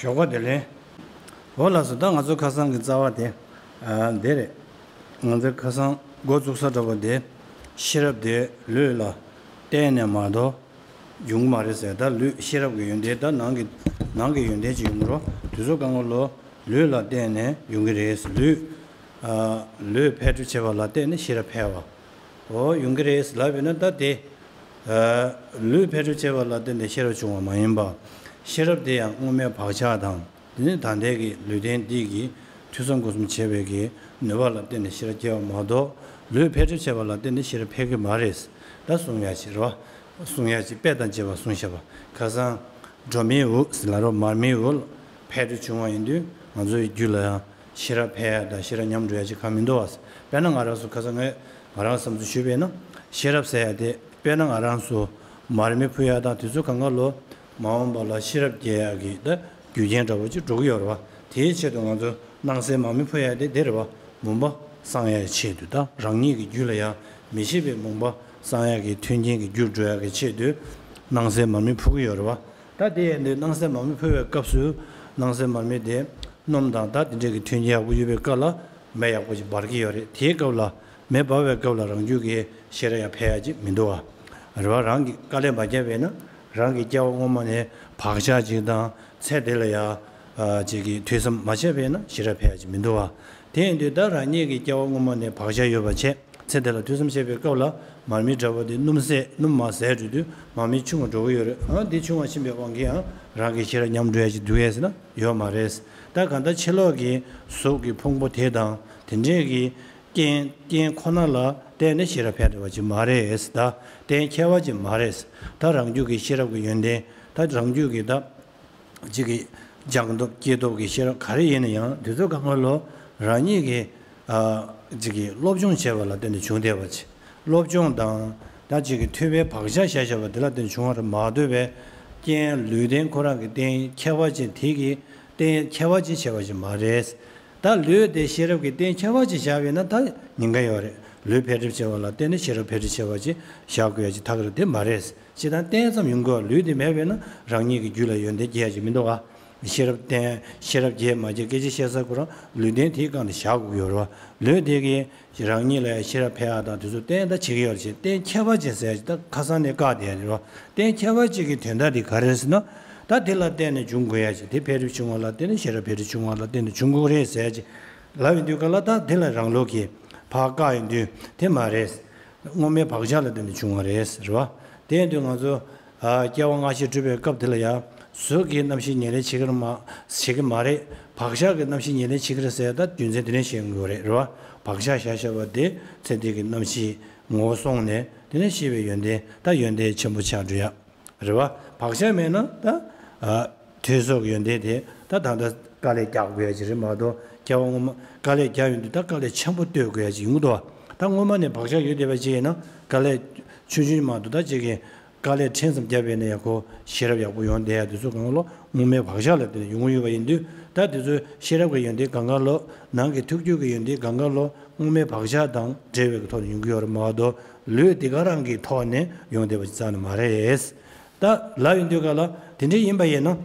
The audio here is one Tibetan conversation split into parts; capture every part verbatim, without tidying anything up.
ཞོགས་པ་བདེ་ལེགས། འོ་ལགས་སོ། ད་ང་ཚོ་ཁ་སང་གི་རྩ་བ་དེ། ཨ། འདི་རེད། ང་ཚོ་ཁ་སང་འགོ་བཙུགས་ས་འདྲ་པོ་དེ། ཤེས་རབ་དེ་ལུས་ལ་བརྟེན་ནས་མ་གཏོགས་ཡོང་གི་མ་རེད་ཟེར། ད་ལུས་ཤེས་རབ་ཀྱི་ཡོན་ཏན། ད་ནང་གི་ནང་གི་ཡོན་ཏན་ཅིག་ཡོང་གི་རེད། དེ་ཚོ་གང་ག་ལོ་ལུས་ལ་བརྟེན་ནས་ཡོང་གི་རེད། ལུས། ཨ། ལུས་འཕེལ་འགྲིབ་བྱེད་པ་ལ་བརྟེན་ནས་ཤེས་རབ་འཕེལ་བ། འོ་ཡོང་གི་རེད་ལབ་ཡོད་ན། ད་དེ། ཨ། ལུས་འཕེལ་འགྲིབ་བྱེད་པ་ལ་བརྟེན་ནས་ཤེས་རབ་བྱུང་བ་མ་ཡིན་པ། ཤེས་རབ་དེ་ཡང་སྔོན་མའི་བག་ཆགས་དང་། དེ་ནས་ད་ལྟའི་གི་ལུས་རྟེན་འདི་གི་ཐོས་བསམ་སྒོམ་གསུམ་བྱེད་པའི་གི་ནུས་པ་ལ་བརྟེན་ནས་ཤེས་རབ་སྐྱེ་བ་མ་གཏོགས། ལུས་འཕེལ་འགྲིབ་བྱེད་པ་ལ་བརྟེན་ནས་ཤེས་རབ་འཕེལ་གི་མ་རེད། ད་གསུང་ཡ་ཅིག་རེད་བ། གསུང་ཡ་ཅིག་དཔེ་དང་བཅས་པ་གསུངས་བཞག་པ། ཁ་སང་སྒྲོན་མེའི་འོད་ཟེར་ལབ་རོགས། མར་མེའི་འོད་འཕེལ་འགྲིབ་བྱུང་བ་ཡིན་དུས། ང་ཚོའི་རྒྱུད་ལ་ཡང་ཤེས་རབ་འཕེལ་ཡ་དང་ཤེས་རབ་ཉམས་འགྲོ་ཡ་ཅིག་གང་མི་འདུག་བ། དཔེར་ན་ང་རང་ཚོ་ཁ་སང་ངས་ང་རང་བསམ་ཚུལ་ཞུས་པས་ན། ཤེས་རབ་ཟེར་ཡ་དེ་དཔེར་ན་ང་རང་ཚོ་མར་མེ་ཕུ་ཡ་དང་དེ་ཚོ་གང་ག་ལོ། མ་འོངས་པ་ལ་ཤེས་རབ་སྐྱེ་ཡ་གི་ད་རྒྱུ་རྐྱེན་འདྲ་པོ་ཅིག་འགྲོ་གི་ཡོད་རེད་བ། དེའི་ཆེད་དུ་ང་ཚོ་སྣང་གསལ་མར་མེ་ཕུ་ཡ་དེ་དེ་རེད་བ། མུན་པ་སངས་ཡ་ཆེད་དུ། ད་རང་ཉིད་ཀྱི་རྒྱུད་ལ་ཡང་མི་ཤེས་པའི་མུན་པ་སངས་ཡ་གི་མཐུན་རྐྱེན་གྱི་རྒྱུར་འགྲོ་ཡ་གི་ཆེད་དུ་སྣང་གསལ་མར་མེ་ཕུ་གི་ཡོད་རེད་བ། ད་དེ་ཡིན་དུས་སྣང་གསལ་མར་མེ་ཕུ་བའི་སྐབས་སུ་སྣང་གསལ་མར་མེ་དེ་སྣུམ་དང་ད་དེ་འདྲའི་གི་མཐུན་རྐྱེན་ཡག་པོ་ཡོད་པའི་སྐབས་ལ་མེ་ཡག་པོ་ཅིག་འབར་གི་ཡོད་རེད། དེའི་སྐབས་ལ་མེ་འབར་བའི་སྐབས་ལ་རང་རྒྱུད་ཀྱི་ཤེས་རབ་ཡང་འཕེལ་ཡ་ཅིག་མི་འདུག་བ། རེད་བ། རང་གིས་དཀའ་ལས་མ་བརྒྱབ་པས་ན་རང་གི་སྐྱེ་བ་སྔོན་མ་ནས་བག་ཆགས་ཅིག་དང་ཚེ་འདི་ལ་ཡང་ཅིག་གི་ཐོས་བསམ་མ་བྱས་པས་ན་ཤེས་རབ་འཕེལ་ཡ་ཅིག་མི་འདུག་བ། དེ་ཡིན་དུས་ད་རང་ཉིད་ཀྱི་སྐྱེ་བ་སྔོན་མ་ནས་བག་ཆགས་ཡོད་པ་བྱས། ཚེ་འདི་ལ་ཐོས་བསམ་བྱེད་པའི་སྐབས་ལ་མར་མེ་འདྲ་པོ་དེ་སྣུམ་ཟད་སྣུམ་མ་ཟད་འགྲོ་དུས་མར་མེ་ཆུང་བ་འགྲོ་གི་ཡོད་རེད། ཨ། འདི་ཆུང་བ་ཕྱིན་པའི་དབང་གིས་ཡང་རང་གི་ཤེས་རབ་ཉམས་འགྲོ་ཡ་ཅིག་འདུག་གས་ཟེར་ན་ཡོད་མ་རེད། ད་གང་ལྟར་ཕྱི་ལོགས་ཀྱི་གཟུགས་ཀྱི་ཕུང་པོ་དེ་དང་དེ་འདྲའི་གི་རྐྱེན་རྐྱེན་ཁོ་ན་ལ་བརྟེན་ནས་ཤེས་རབ་འཕེལ་འགྲོ་བ་ཅིག་མ་རེད། ད་གཏན་འཁེལ་བ་ཅིག་མ་རེད། ད་རང་རྒྱུད་ཀྱི་ཤེས་རབ་ཀྱི་ཡོན་ཏན། ད་རང་རྒྱུད་ཀྱི་ད་གཅིག་གི་སྦྱངས་སྟོབས་སྐྱེས་སྟོབས་ཀྱི་ཤེས་རབ་ག་རེ་ཡིན་ན་ཡང་དེ་ཚོ་གང་ག་ལོ་རང་ཉིད་ཀྱི། ཨ། གཅིག་གི་སློབ་སྦྱོང་བྱས་པ་ལ་བརྟེན་ནས་བྱུང་བསྡད་པ་ཅིག་སློབ་སྦྱོང་དང་ད་གཅིག་གི་ཐོས་པའི་བག་ཆགས་བཞག་བཞག་པ་དེ་ལ་བརྟེན་བྱུང་བ་རེད་མ་གཏོགས་པའི་རྐྱེན་ལུས་རྟེན་ཁོ་རང་གི་གཏན་འཁེལ་བ་ཅིག་དེ་གི་གཏན་འཁེལ་བ་ཅིག་བྱས་པ་ཅིག་མ་རེད། ད་ལུས་དེ་ཤེས་རབ་ཀྱི་གཏན་འཁེལ་བ་ཅིག་བཞག་པས་ན་ད་ཉེན་ཁ་ཡོད་རེད། ལུས་འཕེལ་འགྲིབ་བྱས་པ་ལ་བརྟེན་ནས་ཤེས་རབ་འཕེལ་འགྲིབ་བྱས་པ་ཅིག་བཞག་དགོས་ཡ་ཅིག་ཐག་རེད། དེ་མ་རེད། སྤྱིར་བཏང་རྟེན་ཙམ་ཡོང་དགོས། ལུས་དེ་མེད་པས་ན་རང་ཉིད་ཀྱི་རྒྱུད་ལ་ཡོན་ཏན་སྐྱེ་ཡ་ཅིག་མི་འདུག་ག་ཤེས་རབ་རྟེན། ཤེས་རབ་རྒྱས་མ་རྒྱས་སྐད་ཆ་བཤད་ས་ཁོ་རང་ལུས་རྟེན་དེའི་སྒང་ལ་བཞག་དགོས་ཀྱི་ཡོད་རེད་བ། ལུས་དེ་གིས་རང་ཉིད་ལ་ཡང་ཤེས་རབ་འཕེལ་ཡ་དང་དེ་ཚོ་བརྟེན་ད་བྱེད་ཀྱི་ཡོད་རེད། བྱས་གཏན་འཁེལ་བ་ཅན་ཟེར་ཡ་ཅིག་ད་ཁ་སང་ནས་བཀག་བསྡད་ཡ་རེད་བ། གཏན་འཁེལ་བ་ཅིག་གི་དོན་དག་དེ་ག་རེ་རེད་ཟེར་ན། ད་དེ་ལ་བརྟེན་ནས་འབྱུང་དགོས་ཡ་ཅིག་དེ་འཕེལ་འགྲིབ་བྱུང་བ་ལ་བརྟེན་ནས་ཤེས་རབ་འཕེལ་འགྲིབ་བྱུང་བ་ལ་བརྟེན་ནས་འབྱུང་དགོས་རེད་ཟེར་ཡ་ཅིག་ལབ་ཡོང་དུས་ག་ལ་ད་དེ་ལ་རང་ལུགས་ཀྱིས་ཕར་བཀག་ཡོང་དུས་དེ་མ་རེད། སྔོན་མའི་བག་ཆགས་ལ་བརྟེན་ནས་བྱུང་བ་རེད་ཟེར་བ། དེ་ཡིན་དུས་ང་ཚོ། ཨ། སྐྱེ་བ་སྔ་ཕྱི་སྒྲུབ་པའི་སྐབས་དེ་ལ་ཡང་གཟུགས་ཀྱི་རྣམ་ཤེས་ཉེར་ལེན་བྱེད་ཀྱི་རེད་མ། བྱེད་ཀྱི་མ་རེད། བག་ཆགས་ཀྱི་རྣམ་ཤེས་ཉེར་ལེན་བྱེད་ཀྱི་རེད་ཟེར་ད་རྒྱུ་མཚན་དེ་ནས་བཤད་དགོས་རེད། རེད་བ། བག་ཆགས་བཞག་བཞག་པ་དེ་ཚེ་འདི་གི་རྣམ་ཤེས་ངོ་བོ་སོང་ནས་དེ་ནས་ཤེས་པའི་ཡོན་ཏན་ད་ཡོན་ཏན་ཆེན་པོ་ཆགས་འགྲོ་ཡ། རེད་བ། བག་ཆགས་མེད་ན་ད། ཨ། ཐོས་བསམ་གྱི་ཡོན་ཏན་དེ་ད་ད་ལྟ་དཀའ་ལས་རྒྱག་དགོས་ཡ་ཅིག་རེད་མ་གཏོགས་སྐྱེ་བ་སྔོན་མ་དཀའ་ལས་རྒྱག་ཡོང་དུས་ད་དཀའ་ལས་ཆེན་པོ་གཏོད་དགོས་ཡ་ཅིག་ཡོང་གི་འདུག་བ། ད་སྔོན་མ་ནས་བག་ཆགས་ཡོད་བསྡད་པ་ཅིག་ཡིན་ན་དཀའ་ལས་ཆུང་ཆུང་མ་གཏོགས་ད་ཅིག་གི་དཀའ་ལས་ཕྲན་ཙམ་བརྒྱབ་པས་ན་ཡག་པོ་ཤེས་རབ་ཡག་པོ་ཡོང་བསྡད་ཡ་དེ་ཚོ་གང་ལོ་སྔོན་མའི་བག་ཆགས་ལ་བརྟེན་ནས་ཡོང་གི་ཡོད་པ་ཡིན་དུས་ད་དེ་ཚོ་ཤེས་རབ་ཀྱི་ཡོན་ཏན་གང་ག་ལོ་ནང་གི་ཐུགས་རྒྱུད་ཀྱི་ཡོན་ཏན་གང་ག་ལོ་སྔོན་མའི་བག་ཆགས་དང་འབྲེལ་བའི་ཐོག་ནས་ཡོང་གི་ཡོད་རེད་མ་གཏོགས་ལུས་དེ་ག་རང་གི་ཐོག་ནས་ཡོང་བསྡད་པ་ཅིག་རྩ་ནས་མ་རེད། ད་ལབ་ཡོང་དུས་ག་ལ་དེ་འདྲ་ཡིན་པ་ཡིན་ན།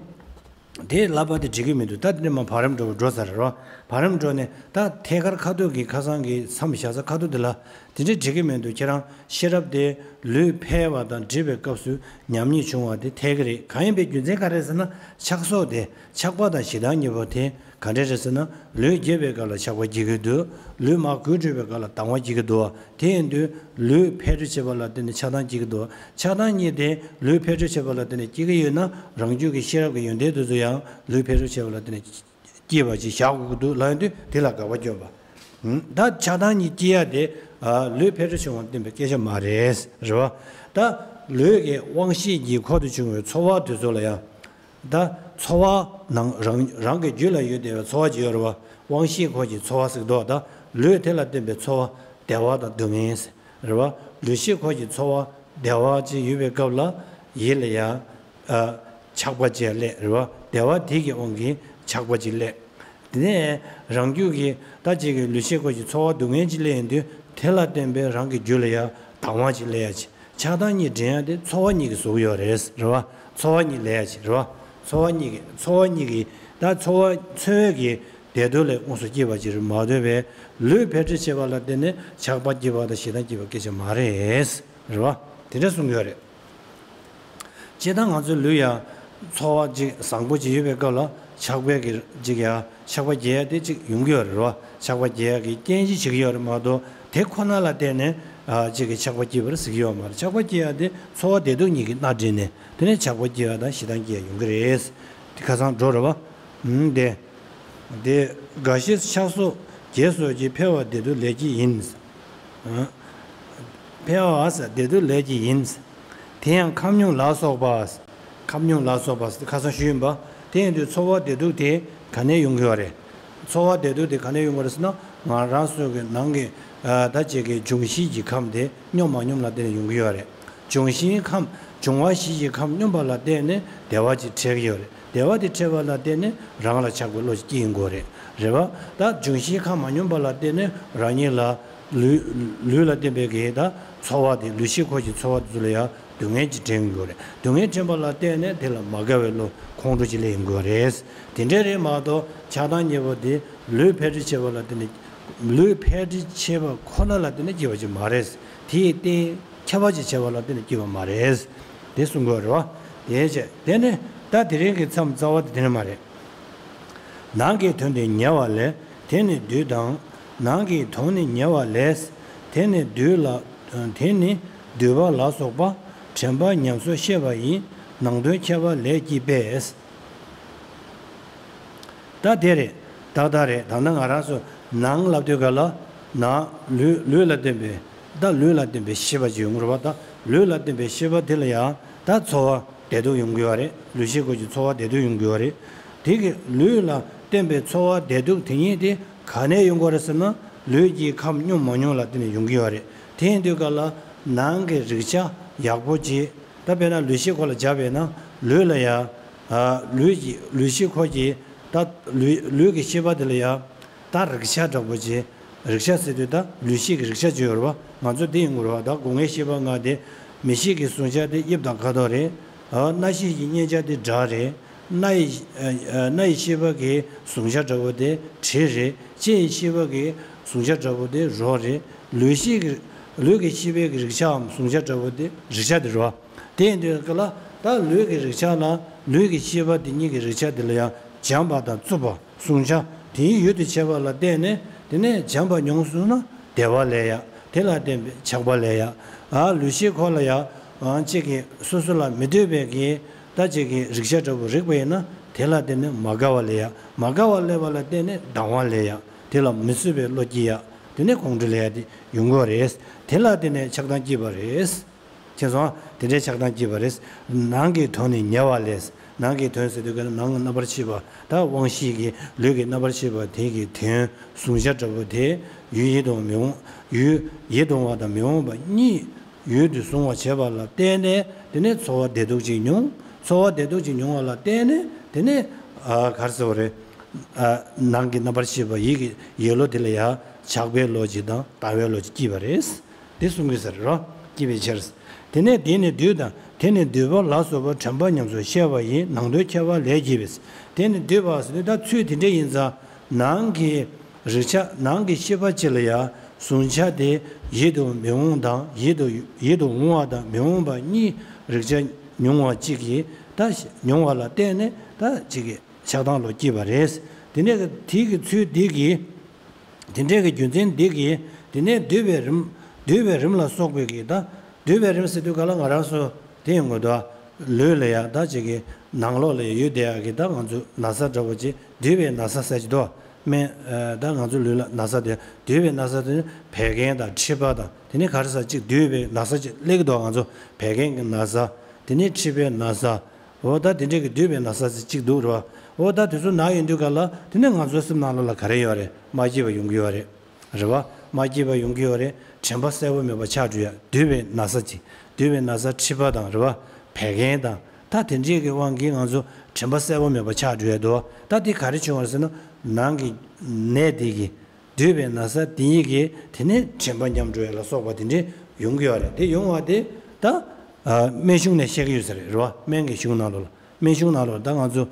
དེ་ལབ་པ་དེ་འགྲིག་གི་མི་འདུག་ད་དེ་འདྲ་མ་བར་རམ་འགྲོ་བ་འགྲོ་ཚར་རེད་རོ། བར་རམ་འགྲོ་ནས་ད་ཐད་ཀར་ཁ་ཐུག་གི་ཁ་སང་གི་མཚམས་བཞག་ས་ཁ་ཐུག་དེ་ལ་དེ་འདྲ་འགྲིག་གི་མི་འདུག་ཁྱེད་རང་ཤེས་རབ་དེ་ལུས་འཕེལ་བ་དང་འགྲིབ་པའི་སྐབས་སུ་ཉམས་ཉེས་བྱུང་བ་དེ་འཐད་གི་རེད། གང་ཡིན་པའི་རྒྱུ་མཚན་ག་རེ་ཟེར་ན་ཆགས་སོགས་དེ་ཆགས་པ་དང་ཞེ་སྡང་གཉིས་པོ་དེ། ག་འདྲ་རེད་ཟེར་ན། ལུས་རྒས་པའི་སྐབས་ལ་ཆགས་པ་སྐྱེ་གི་འདུག་ལུས་མར་འགུལ་འགྲོ་བའི་སྐབས་ལ་སྡང་བ་སྐྱེ་གི་འདུག་དེ་ཡིན་དུས་ལུས་འཕེལ་འགྲིབ་བྱེད་པ་ལ་བརྟེན་ནས་ཆགས་སྡང་སྐྱེ་གི་འདུག་ཆགས་སྡང་གཉིས་དེ་ལུས་འཕེལ་འགྲིབ་བྱེད་པ་ལ་བརྟེན་ནས་སྐྱེ་གི་ཡོད་ན་རང་རྒྱུད་ཀྱི་ཤེས་རབ་ཀྱི་ཡོན་ཏན་དེ་ཚོ་ཡང་ལུས་འཕེལ་འགྲིབ་བྱེད་པ་ལ་བརྟེན་ནས་སྐྱེས་པ་ཅིག་བཞག་དགོས་ཀྱི་འདུག་ལབ་ཡོང་དུས་དེ་ལ་དགག་པ་སྐྱོན་པ། ད་ཆགས་སྡང་གཉིས་སྐྱེ་ཡ་དེ་ལུས་འཕེལ་འགྲིབ་བྱུང་བ་བསྟན་པའི་སྐད་ཆ་མ་རེད། རེད་བ། ད་ལུས་ཀྱི་དབང་ཤེས་ཀྱི་འཁོར་དུ་བྱུང་བའི་ཚོར་བ་དེ་ཚོ་ལ་ཡང་། ད་ཚོར་བ་ནང་རང་རང་གི་རྒྱུད་ལ་ཡོད་བསྡད་པའི་ཚོར་བ་ཅིག་ཡོད་རེད་བ། དབང་ཤེས་འཁོར་གྱི་ཚོར་བ་ཟེར་འདུག་ད་ལུས་དེ་ལ་བརྟེན་པའི་ཚོར་བ་བདེ་བ་དང་སྡུག་བསྔལ་ཟེར་རེད་བ། ལུས་ཤེས་འཁོར་གྱི་ཚོར་བ་བདེ་བ་ཅིག་ཡོད་པའི་སྐབས་ལ་ཡིད་ལ་ཡ། ཨ། ཆགས་པ་ཅིག་སླེབས་རེད་བ། བདེ་བ་དེ་གི་དབང་གིས་ཆགས་པ་ཅིག་སླེབས། དེ་ནས་རང་རྒྱུད་ཀྱི་ད་ཅིག་གི་ལུས་ཤེས་འཁོར་གྱི་ཚོར་བ་སྡུག་བསྔལ་ཅིག་སླེབས་ཡོང་དུས་དེ་ལ་བརྟེན་པའི་རང་གི་རྒྱུད་ལ་ཡ་སྡང་བ་ཅིག་སླེབས་ཡ་ཅིག་ཆགས་སྡང་གཉིས་འདྲེན་ཡ་དེ་ཚོར་བ་གཉིས་ཀྱིས་བཟོ་གི་ཡོད་རེད། རེད་བ། ཚོར་བ་གཉིས་སླེབས་ཡ་ཅིག་རེད་བ། ཚོར་བ་གཉིས་ཀྱི་ཚོར་བ་གཉིས་ཀྱི་ ད་ཚོར་བ་ཚོར་བའི་གི་བདེ་སྡུག་ལས་དངོས་སུ་སྐྱེས་པ་ཅིག་རེད་མ་གཏོགས་པའི་ལུས་འཕེལ་འགྲིབ་བྱེད་པ་ལ་བརྟེན་ནས་ཆགས་པ་སྐྱེས་པ་དང་ཞེ་སྡང་སྐྱེས་པ་སྐད་ཆ་མ་རེད། རེད་བ། དེ་འདྲ་གསུང་གི་ཡོད་རེད། སྤྱིར་བཏང་ང་ཚོའི་ལུས་ཡང་ཚོར་བ་ཅིག་བཟང་པོ་ཅིག་ཡོད་པའི་སྐབས་ལ་ཆགས་པའི་གི་ཅིག་ཡང་ཆགས་པ་སྐྱེ་ཡ་དེ་ཅིག་ཡོང་གི་ཡོད་རེད་བ། ཆགས་པ་སྐྱེ་ཡ་གི་རྐྱེན་ཅིག་བྱེད་ཀྱི་ཡོད་རེད་མ་གཏོགས་དེ་ཁོ་ན་ལ་བརྟེན་ནས་ཨ་ཅིག་གི་ཆགས་པ་སྐྱེས་པ་རེད་ཟེར་གྱི་ཡོད་མ་རེད། ཆགས་པ་སྐྱེ་ཡ་དེ་ཚོར་བ་བདེ་སྡུག་གཉིས་ཀྱིས་སྣ་འདྲེན་ནས་དེ་ནས་ཆགས་པ་སྐྱེ་ཡ་དང་ཞེ་སྡང་སྐྱེ་ཡ་ཡོང་གི་རེད། དེ་ཁ་སང་འགྲོ་རེད་བ། ཨུམ་དེ། དེ། རྒ་ཤི་ཆགས་སོགས་བརྒྱད་སོགས་ཀྱི་འཕེལ་བ་བདེ་སྡུག་ལས་ཀྱི་ཡིན། འཕེལ་བ་ཟེར་བདེ་སྡུག་ལས་ཀྱི་ཡིན། དེ་ཡང་ཁམས་མྱོང་ལ་སོགས་པ། ཁམས་མྱོང་ལ་སོགས་པ་ཟེར་ཁ་སང་ཞུས་ཡིན་པ། དེ་ཡིན་དུས་ཚོར་བ་བདེ་སྡུག་དེ་ག་ནས་ཡོང་གི་ཡོད་རེད། ཚོར་བ་བདེ་སྡུག་དེ་ག་ནས་ཡོང་གི་རེད་ཟེར་ན་ང་རང་ཚོ་གི་ནང་གི་ད་ཅིག་གི་འབྱུང་བཞིའི་གི་ཁམས་དེ་སྙོམས་མ་སྙོམས་ལ་བརྟེན་ནས་ཡོང་གི་ཡོད་རེད། འབྱུང་བཞིའི་ཁམས་འབྱུང་བ་བཞི་ཡི་ཁམས་སྙོམས་པ་ལ་བརྟེན་ནས་བདེ་བ་ཅིག་འཕྲད་ཀྱི་ཡོད་རེད། བདེ་བ་དེ་འཕྲད་པ་ལ་བརྟེན་ནས་རང་ལ་ཆགས་པའི་བློ་ཞིག་སྐྱེ་ཡོང་གི་རེད། རེད་བ། ད་འབྱུང་བཞིའི་ཁམས་མ་སྙོམས་པ་ལ་བརྟེན་ནས་རང་ཉིད་ལ་ལུས་ལུས་ལ་བརྟེན་པའི་གི་ད་ཚོར་བ་དེ་ལུས་ཤེས་ཁོ་ཀྱི་ཚོར་བ་དེ་ཚོ་ལ་ཡང་སྡུག་བསྔལ་ཅིག་འདྲེན་ཡོང་གི་རེད། སྡུག་བསྔལ་འདྲེན་པ་ལ་བརྟེན་ནས་དེ་ལ་མ་དགའ་བའི་བློ་ཁོང་ཁྲོ་ཅིག་སླེབས་ཡོང་གི་རེད། དེ་འདྲ་རེད་མ་གཏོགས་ཆགས་སྡང་གཉིས་པོ་དེ་ལུས་འཕེལ་འགྲིབ་བྱེད་པ་ལ་བརྟེན་ནས་ལུས་འཕེལ་འགྲིབ་བྱེད་པ་ཁོ་ན་ལ་བརྟེན་ནས་སྐྱེ་བ་ཅིག་མ་རེད། དེའི་སྟེང་ཁྱབ་པ་ཅིག་བྱེད་པ་ལ་བརྟེན་ནས་སྐྱེ་བ་མ་རེད། དེ་གསུང་དགོས་རེད་བ། དེ་བྱས་དེ་ནི་ད་དེ་རིང་གི་མཚམས་རྩ་བ་དེ་དེ་ནི་མ་རེད། ནང་གི་དོན་དེ་ཉེ་བ་ལས། དེ་ནི་བདུད་དང་། ནང་གི་དོན་ནི་ཉེ་བ་ལས། དེ་ནི་བདུད་ལ། དེ་ནི་བདུད་པ་ལ་སོགས་པ། དྲན་པ་ཉམས་སུ་བཤད་པ་ཡི། ནང་དོན་ཁྱད་པར་ལས་སྐྱེས་པས། ད་དེ་རེད། ཏག་ཏག་རེད། ད་ལྟ་ང་རང་ཚོ་ནང་ལབ་དུས་ག་ལ་ནང་ལུས་ལུས་ལ་བརྟེན་པའི་ད་ལུས་ལ་བརྟེན་པའི་ཤེས་པ་ཅིག་ཡོང་གི་རེད་བ། ད་ལུས་ལ་བརྟེན་པའི་ཤེས་པ་དེ་ལ་ཡང་ད་ཚོར་བ་བདེ་སྡུག་ཡོང་གི་ཡོད་རེད། ལུས་ཤེས་ཁོ་ཀྱི་ཚོར་བ་བདེ་སྡུག་ཡོང་གི་ཡོད་རེད། དེ་གི་ལུས་ལ་བརྟེན་པའི་ཚོར་བ་བདེ་སྡུག་དེ་ཉིད་དེ་ག་ནས་ཡོང་གི་རེད་ཟེར་ན་ལུས་ཀྱི་ཁམས་སྙོམས་མ་སྙོམས་ལ་བརྟེན་ནས་ཡོང་གི་ཡོད་རེད། དེ་ཡིན་དུས་ག་ལ་ནང་གི་རེག་བྱ་ཡག་པོ་ཅིག་ད་དཔེར་ན་ལུས་ཤེས་ཁོ་ལ་སྦྱར་བས་ན་ལུས་ལ་ཡང་ལུས་ཀྱི་ལུས་ཤེས་ཁོ་ཀྱི་ད་ལུས་ལུས་ཀྱི་ཤེས་པ་དེ་ལ་ཡང་ད་རེག་བྱ་འདྲ་པོ་ཅིག་རེག་བྱ་ཟེར་དུས་ད་ལུས་ཤེས་ཀྱི་རེག་བྱ་ཅིག་ཡོད་རེད་བ། ང་ཚོ་དེ་ཡིན་དགོས་རེད་བ། ད་སྒོ་ལྔའི་ཤེས་པ་ལྔ་དེ་མིག་ཤེས་ཀྱི་གཟུང་བྱ་དེ་དབྱིབས་དང་ཁ་དོག་རེད། རྣ་ཤེས་ཀྱི་མཉན་བྱ་དེ་སྒྲ་རེད། སྣ་ཡི་སྣ་ཡི་ཤེས་པ་གི་གཟུང་བྱ་འདྲ་པོ་དེ་དྲི་རེད། ལྕེ་ཡི་ཤེས་པ་གི་གཟུང་བྱ་འདྲ་པོ་དེ་རོ་རེད། ལུས་ཤེས་ཀྱི་ལུས་ཀྱི་ཤེས་པའི་གི་རེག་བྱའམ་གཟུང་བྱ་འདྲ་པོ་དེ་རེག་བྱ་དེ་རོ། དེ་ཡིན་དུས་ག་ལ་ད་ལུས་ཀྱི་རེག་བྱ་ལ་ལུས་ཀྱི་ཤེས་པ་དེ་གཉིས་ཀྱི་རེག་བྱ་དེ་ལ་ཡང་འཇམ་པ་དང་རྩུབ་པ་གཟུང་བྱ་དེའི་ཡུལ་དུ་བྱེད་པ་ལ་བརྟེན་ནས་དེ་ནས་འཇམ་པ་མྱོང་སོང་ན་བདེ་བ་ལས་ཡ། དེ་ལ་བརྟེན་པའི་ཆགས་པ་ལས་ཡ། ཨ་ལུས་ཤེས་ཁོ་ལ་ཡ། ཨ་གཅིག་གིས་སོ་སོ་ལ་མི་འདོད་པའི་གི་ད་གཅིག་གིས་རེག་བྱ་འདྲ་པོ་རེག་པ་ཡིན་ན་དེ་ལ་བརྟེན་ནས་མ་དགའ་བ་ལས་ཡ། མ་དགའ་བ་སླེབས་པ་ལ་བརྟེན་ནས་སྡང་བ་ལས་ཡ། དེ་ལ་མི་བཟོད་པའི་བློ་སྐྱེ་ཡ། དེ་ནས་ཁོང་ཁྲོ་ལས་ཡ་དེ་ཡོང་གི་རེད། དེ་ལ་བརྟེན་ནས་ཆགས་སྡང་སྐྱེས་པ་རེད། མཁྱེན་སོང་། དེ་འདྲའི་ཆགས་སྡང་སྐྱེས་པ་རེད། ནང་གི་དོན་ནི་ཉེ་བ་ལས། ནང་གི་དོན་ཟེར་དུས་ཀྱི་ནང་གི་རྣམ་པར་ཤེས་པ་ད་དབང་ཤེས་ཀྱི་ལུས་ཀྱི་རྣམ་པར་ཤེས་པ་དེ་གི་དོན་གཟུང་བྱ་འདྲ་པོ་དེ་ཡུལ་ཡིད་དུ་མི་འོང་། ཡུལ་ཡིད་དུ་འོང་བ་དང་མི་འོང་བ་གཉིས་ཡུལ་དུ་བཟུང་བ་བྱས་པ་ལ་བརྟེན་ནས་དེ་ནས་ཚོར་བ་བདེ་སྡུག་ཅིག་མྱོང་། ཚོར་བ་བདེ་སྡུག་ཅིག་མྱོང་བ་ལ་བརྟེན་ནས་དེ་ནས་ཨ་ག་རེ་ཟེར་བ་རེད། ཨ་ནང་གི་རྣམ་པར་ཤེས་པ་ཡིད་ཀྱི་ཡིད་བློ་དེ་ལ་ཡང་ཆགས་པའི་བློ་ཅིག་དང་ལྟ་བའི་བློ་ཅིག་སྐྱེས་པ་རེད། དེ་གསུང་གི་ཟེར་རོ། སྐྱེས་པའི་ཕྱིར། དེ་ནས་དེ་ནི་བདུད་དང་དེ་ནི་བདུད་པ་ལ་སོགས་པ་དྲན་པ་ཉམས་སུ་བཤད་པ་ཡི་ནང་དོན་ཁྱད་པར་ལས་སྐྱེས་པས། དེ་ནི་བདུད་པ་ཟེར་དུས་ད་ཚུལ་དེ་འདྲ་ཡིན་ཙང་ནང་གི་རེག་བྱ་ནང་གི་ཤེས་པ་ཅིག་ལ་ཡང་གཟུང་བྱ་དེ་ཡིད་དུ་མི་འོང་དང་ཡིད་དུ་ཡིད་དུ་འོང་བ་དང་མི་འོང་བ་གཉིས་རེག་བྱ་མྱོང་བ་གཅིག་གིས་ད་མྱོང་བ་ལ་བརྟེན་ནས་ད་གཅིག་གི་ཆགས་སྡང་བློ་སྐྱེས་པ་རེད། དེ་ནས་དེ་གི་ཚུལ་འདི་གིས། དེ་འདྲའི་གི་རྒྱུ་མཚན་འདི་གིས་དེ་ནས་བསྡུས་པའི་རིམ། བསྡུས་པའི་རིམ་ལ་སོགས་པའི་གི་ད། བསྡུས་པའི་རིམ་ཟེར་དུས་ག་ལ་ང་རང་ཚོ་དེ་ཡོང་གི་འདུག་ལུས་ལ་ཡ་ད་ཅིག་གི་ནང་ལོགས་ལ་ཡ་ཡོད་བསྡད་ཡ་གི་ད་ང་ཚོ་ན་ཚ་འདྲ་པོ་ཅིག་བསྡུས་པའི་ན་ཚ་ཟེར་གྱི་འདུག་སྨན་ད་ང་ཚོ་ལུས་ལ་ན་ཚ་དེ་བསྡུས་པའི་ན་ཚ་དེ་ནི་བད་ཀན་དང་མཁྲིས་པ་དང་དེ་ནི་ག་རེ་ཟ་ཅིག་བསྡུས་པའི་ན་ཚ་ཅིག་སླེབས་ཀྱི་འདུག་ང་ཚོ་བད་ཀན་གྱི་ན་ཚ་དེ་ནི་མཁྲིས་པའི་ན་ཚ། འོ་ད་དེ་འདྲས་ཀྱི་བསྡུས་པའི་ན་ཚ་ཅིག་འདུག་རེད་བ། འོ་ད་དེ་ཚོ་ན་ཡོང་དུས་ག་ལ་དེ་ནས་ང་ཚོའི་སེམས་ནང་ལོགས་ལ་ག་རེ་ཡོད་རེད། མ་སྐྱིད་པ་ཡོང་གི་ཡོད་རེད། རེད་བ། མ་སྐྱིད་པ་ཡོང་གི་ཡོད་རེད། དྲན་པ་གསལ་པོ་མེད་པ་ཆགས་འགྲོ་ཡ་བསྡུས་པའི་ན་ཚ་ཅིག་བསྡུས་པའི་ན་ཚ་མཁྲིས་པ་དང་རེད་བ། བད་ཀན་དང་ད་དེ་འདྲས་ཀྱི་དབང་གིས་ང་ཚོ་དྲན་པ་གསལ་པོ་མེད་པ་ཆགས་འགྲོ་ཡ་འདུག་ད་དེ་ག་རེ་བྱུང་བ་རེད་ཟེར་ན་ནང་གི་ནད་དེ་གིས། བསྡུས་པའི་ན་ཚ་དེ་ཉིད་ཀྱིས་དེ་ནས་དྲན་པ་ཉམས་འགྲོ་ཡ་ལ་སོགས་པ་དེ་འདྲས་ཡོང་གི་ཡོད་རེད། དེ་ཡོང་བ་དེ་ད་ཨ་སྨན་གཞུང་ནས་བཤད་ཀྱི་ཡོད་ས་རེད་རེད་བ། སྨན་གྱི་གཞུང་ནང་ལོགས་ལ་སྨན་གཞུང་ནང་ལོགས་ལ་ད་ང་ཚོ་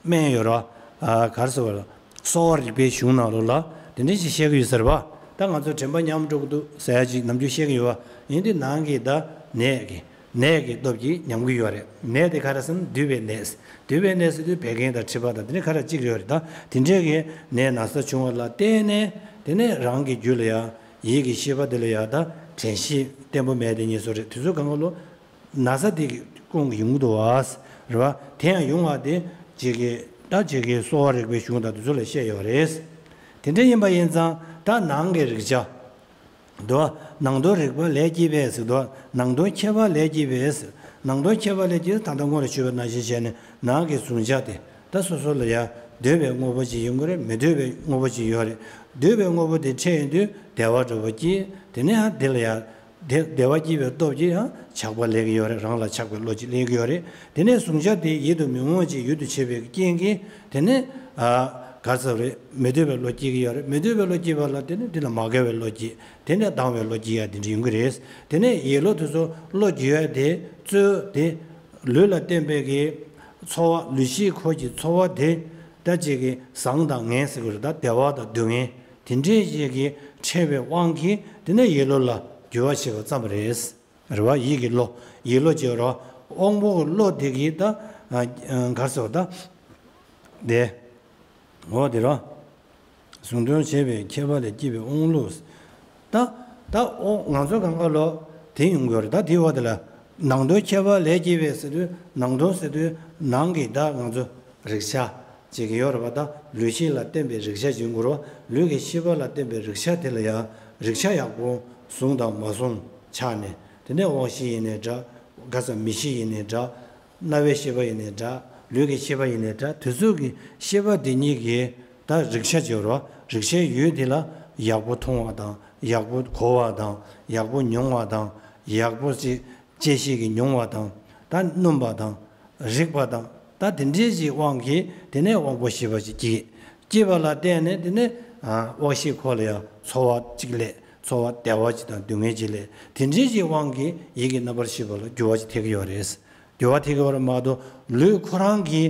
སྨན་ཡོད་རེད་ ཨ་ག་རེ་ཟེར་བ་ལ། གསོ་བ་རིག་པའི་གཞུང་ནང་ལོགས་ལ་དེ་འདྲ་ཞིག་བཤད་ཀྱི་ཡོད་ཟེར་བ། ད་ང་ཚོ་དྲན་པ་ཉམས་འགྲོ་གི་འདུག་ཟེར་ཡ་ཅིག་ནམ་རྒྱུན་བཤད་ཀྱི་ཡོད་བ། ཡིན་དུས་ནང་གི་ད་ནད་ཀྱི་ནད་ཀྱི་སྟོབས་ཀྱིས་ཉམས་ཀྱི་ཡོད་རེད། ནད་དེ་ག་རེ་ཟེར་ན་འདུས་པའི་ནད། འདུས་པའི་ནད་ཟེར་དུས་བད་ཀན་དང་མཁྲིས་པ་དང་དེ་འདྲ་ག་རེ་གཅིག་ཡོད་རེད། ད་དེ་འདྲའི་གི་ནད་ན་ཚ་བྱུང་བ་ལ་བརྟེན་ནས་དེ་ནས་རང་གི་རྒྱུད་ལ་ཡ་ཡིད་ཀྱི་ཤེས་པ་དེ་ལ་ཡ་ད་དྲན་ཤེས་བརྟན་པོ་མེད་དེ་ཉིད་སོ་རེད། དུས་ཚོད་གང་ག་ལོ། ན་ཚ་དེ་གི་ཀུན་གྱི་ཡོང་གི་འདུག་བ། རེད་བ། དེ་ཡང་ཡོང་བ་དེ་ཅིག་གི་ད་ཅིག་གི་གསོ་བ་རིག་པའི་གཞུང་དང་དེ་ཚོ་ལ་བཤད་ཡོད་རེད། དེ་འདྲ་ཡིན་པ་ཡིན་ཙང་ད་ནང་གི་རིག་བྱ་འདུག་བ། ནང་དོན་རིག་པ་ལས་སྐྱེས་པས་ཟེར་འདུག་བ། ནང་དོན་ཁྱད་པར་ལས་སྐྱེས་པས་ཟེར། ནང་དོན་ཁྱད་པར་ལས་སྐྱེས། ད་ལྟ་སྔོན་ལ་ཞུས་པ་ནང་བཞིན་བྱས་ནས་ནང་གི་གཟུང་བྱ་དེ་ད་སོ་སོ་ལ་ཡ་འདོད་པའི་དངོས་པོ་ཅིག་ཡོང་གི་རེད། མི་འདོད་པའི་དངོས་པོ་ཅིག་ཡོད་རེད། འདོད་པའི་དངོས་པོ་དེ་འཕྲད་ཡོང་དུས་བདེ་བ་འདྲ་བོ་སྐྱེས། དེ་ནས་ཡང་དེ་ལ་ཡ། དེ་བདེ་བ་སྐྱེས་པའི་སྟོབས་ཀྱིས་ཡང་ཆགས་པ་ལས་ཀྱི་ཡོད་རེད། རང་ལ་ཆགས་པའི་བློ་ཅིག་སླེབས་ཀྱི་ཡོད་རེད། དེ་ནས་གཟུང་བྱ་དེ་ཡིད་དུ་མི་འོང་བ་ཅིག་ཡུལ་དུ་བྱེད་པའི་རྐྱེན་གྱིས་དེ་ནས་ཨ་ག་ཟེར་རེད། མི་འདོད་པའི་བློ་སྐྱེ་གི་ཡོད་རེད། མི་འདོད་པའི་བློ་སྐྱེས་པ་ལ་དེ་ནས་དེ་ལ་མ་དགའ་བའི་བློ་སྐྱེས། དེ་ནས་སྡང་བའི་བློ་སྐྱེ་ཡ་དེ་འདྲ་ཡོང་གི་རེད། དེ་ནས་ཡིད་བློ་དེ་ཚོ་བློ་འགྱུ་ཡ་དེ་གཙོ་དེ་ལུས་ལ་བརྟེན་པའི་གི་ཚོར་བ། ལུས་ཤེས་འཁོར་གྱི་ཚོར་བ་དེ་ད་ཅིག་གི་བཟང་དང་ངན་ཟེར་གི་རེད། ད་བདེ་བ་དང་སྡུག་བསྔལ་དེ་འདྲའི་ཞིག་གི་འཕྲད་པའི་དབང་གིས་དེ་ནས་ཡིད་བློ་ལ་འགྱུར་བ་བྱེད་པ་ཙམ་རེད། རེད་བ། ཡིད་ཀྱི་བློ། ཡིད་བློ་ཅེས་རོ། དབང་པོ་གི་བློ་དེ་གིས་ད་ཨ་ཨ་ག་རེ་ཟེར་བ་ད། དེ། འོ་དེ་རོ། གཟུང་དོན་བྱེད་པའི་ཁྱད་པར་ལས་སྐྱེས་པའི་དབང་བློ། ད་ད་འོ་ང་ཚོ་གང་ག་ལོ་དེ་ཡོང་གི་ཡོད་རེད། ད་དེའི་འོག་དེ་ལ་ནང་དོན་ཁྱད་པར་ལས་སྐྱེས་པའི་ཟེར་དུས། ནང་དོན་ཟེར་དུས་ནང་གི་ད་ང་ཚོ་རེག་བྱ་ཅིག་ཡོད་རེད་བ། ད་ལུས་ཤེས་ལ་བརྟེན་པའི་རེག་བྱ་ཅིག་ཡོང་གི་རེད་བ། ལུས་ཀྱི་ཤེས་པ་ལ་བརྟེན་པའི་རེག་བྱ་དེ་ལ་ཡང་རེག་བྱ་ཡག་པོ་བཟུང་དང་མ་བཟུང་ཆ་ནས། དེ་ནས་དབང་ཤེས་ཡིན་ནའི་འདྲ། ག་ས་མིག་ཤེས་ཡིན་ནའི་འདྲ། རྣ་བའི་ཤེས་པ་ཡིན་ནའི་འདྲ། ལུས་ཀྱི་ཤེས་པ་ཡིན་ནའི་འདྲ། དེ་ཚོ་གི་ཤེས་པ་དེ་གཉིས་ཀྱི་ད་རེག་བྱ་ཅིག་ཡོད་རེད་བ། རེག་བྱའི་ཡུལ་དེ་ལ་ཡག་པོ་མཐོང་བ་དང་། ཡག་པོ་གོ་བ་དང་། ཡག་པོ་མྱོང་བ་དང་། ཡག་པོ་ཅིག་བཅད་ཤེས་ཀྱི་མྱོང་བ་དང་། ད་སྣོམ་པ་དང་། རེག་པ་དང་། ད་དེ་འདྲའི་ཞིག་དབང་གིས་དེ་ནས་དབང་པོ་ཤེས་པ་ཞིག་སྐྱེས། སྐྱེས་པ་ལ་བརྟེན་ནས་དེ་ནས་ཨ་དབང་ཤེས་ཁོ་ལ་ཡང་ཚོར་བ་ཅིག་སླེབས། ཚོར་བ་བདེ་བ་ཅིག་དང་སྡུག་བསྔལ་ཅིག་སླེབས། དེ་འདྲའི་ཞིག་དབང་གིས་ཡིད་ཀྱི་རྣམ་པར་ཤེས་པ་ལ་འགྱུར་བ་ཅིག་ཐེབས་ཀྱི་ཡོད་རེད། འགྱུར་བ་ཐེབས་ཀྱི་ཡོད་རེད་མ་གཏོགས། ལུས་ཁོ་རང་གི་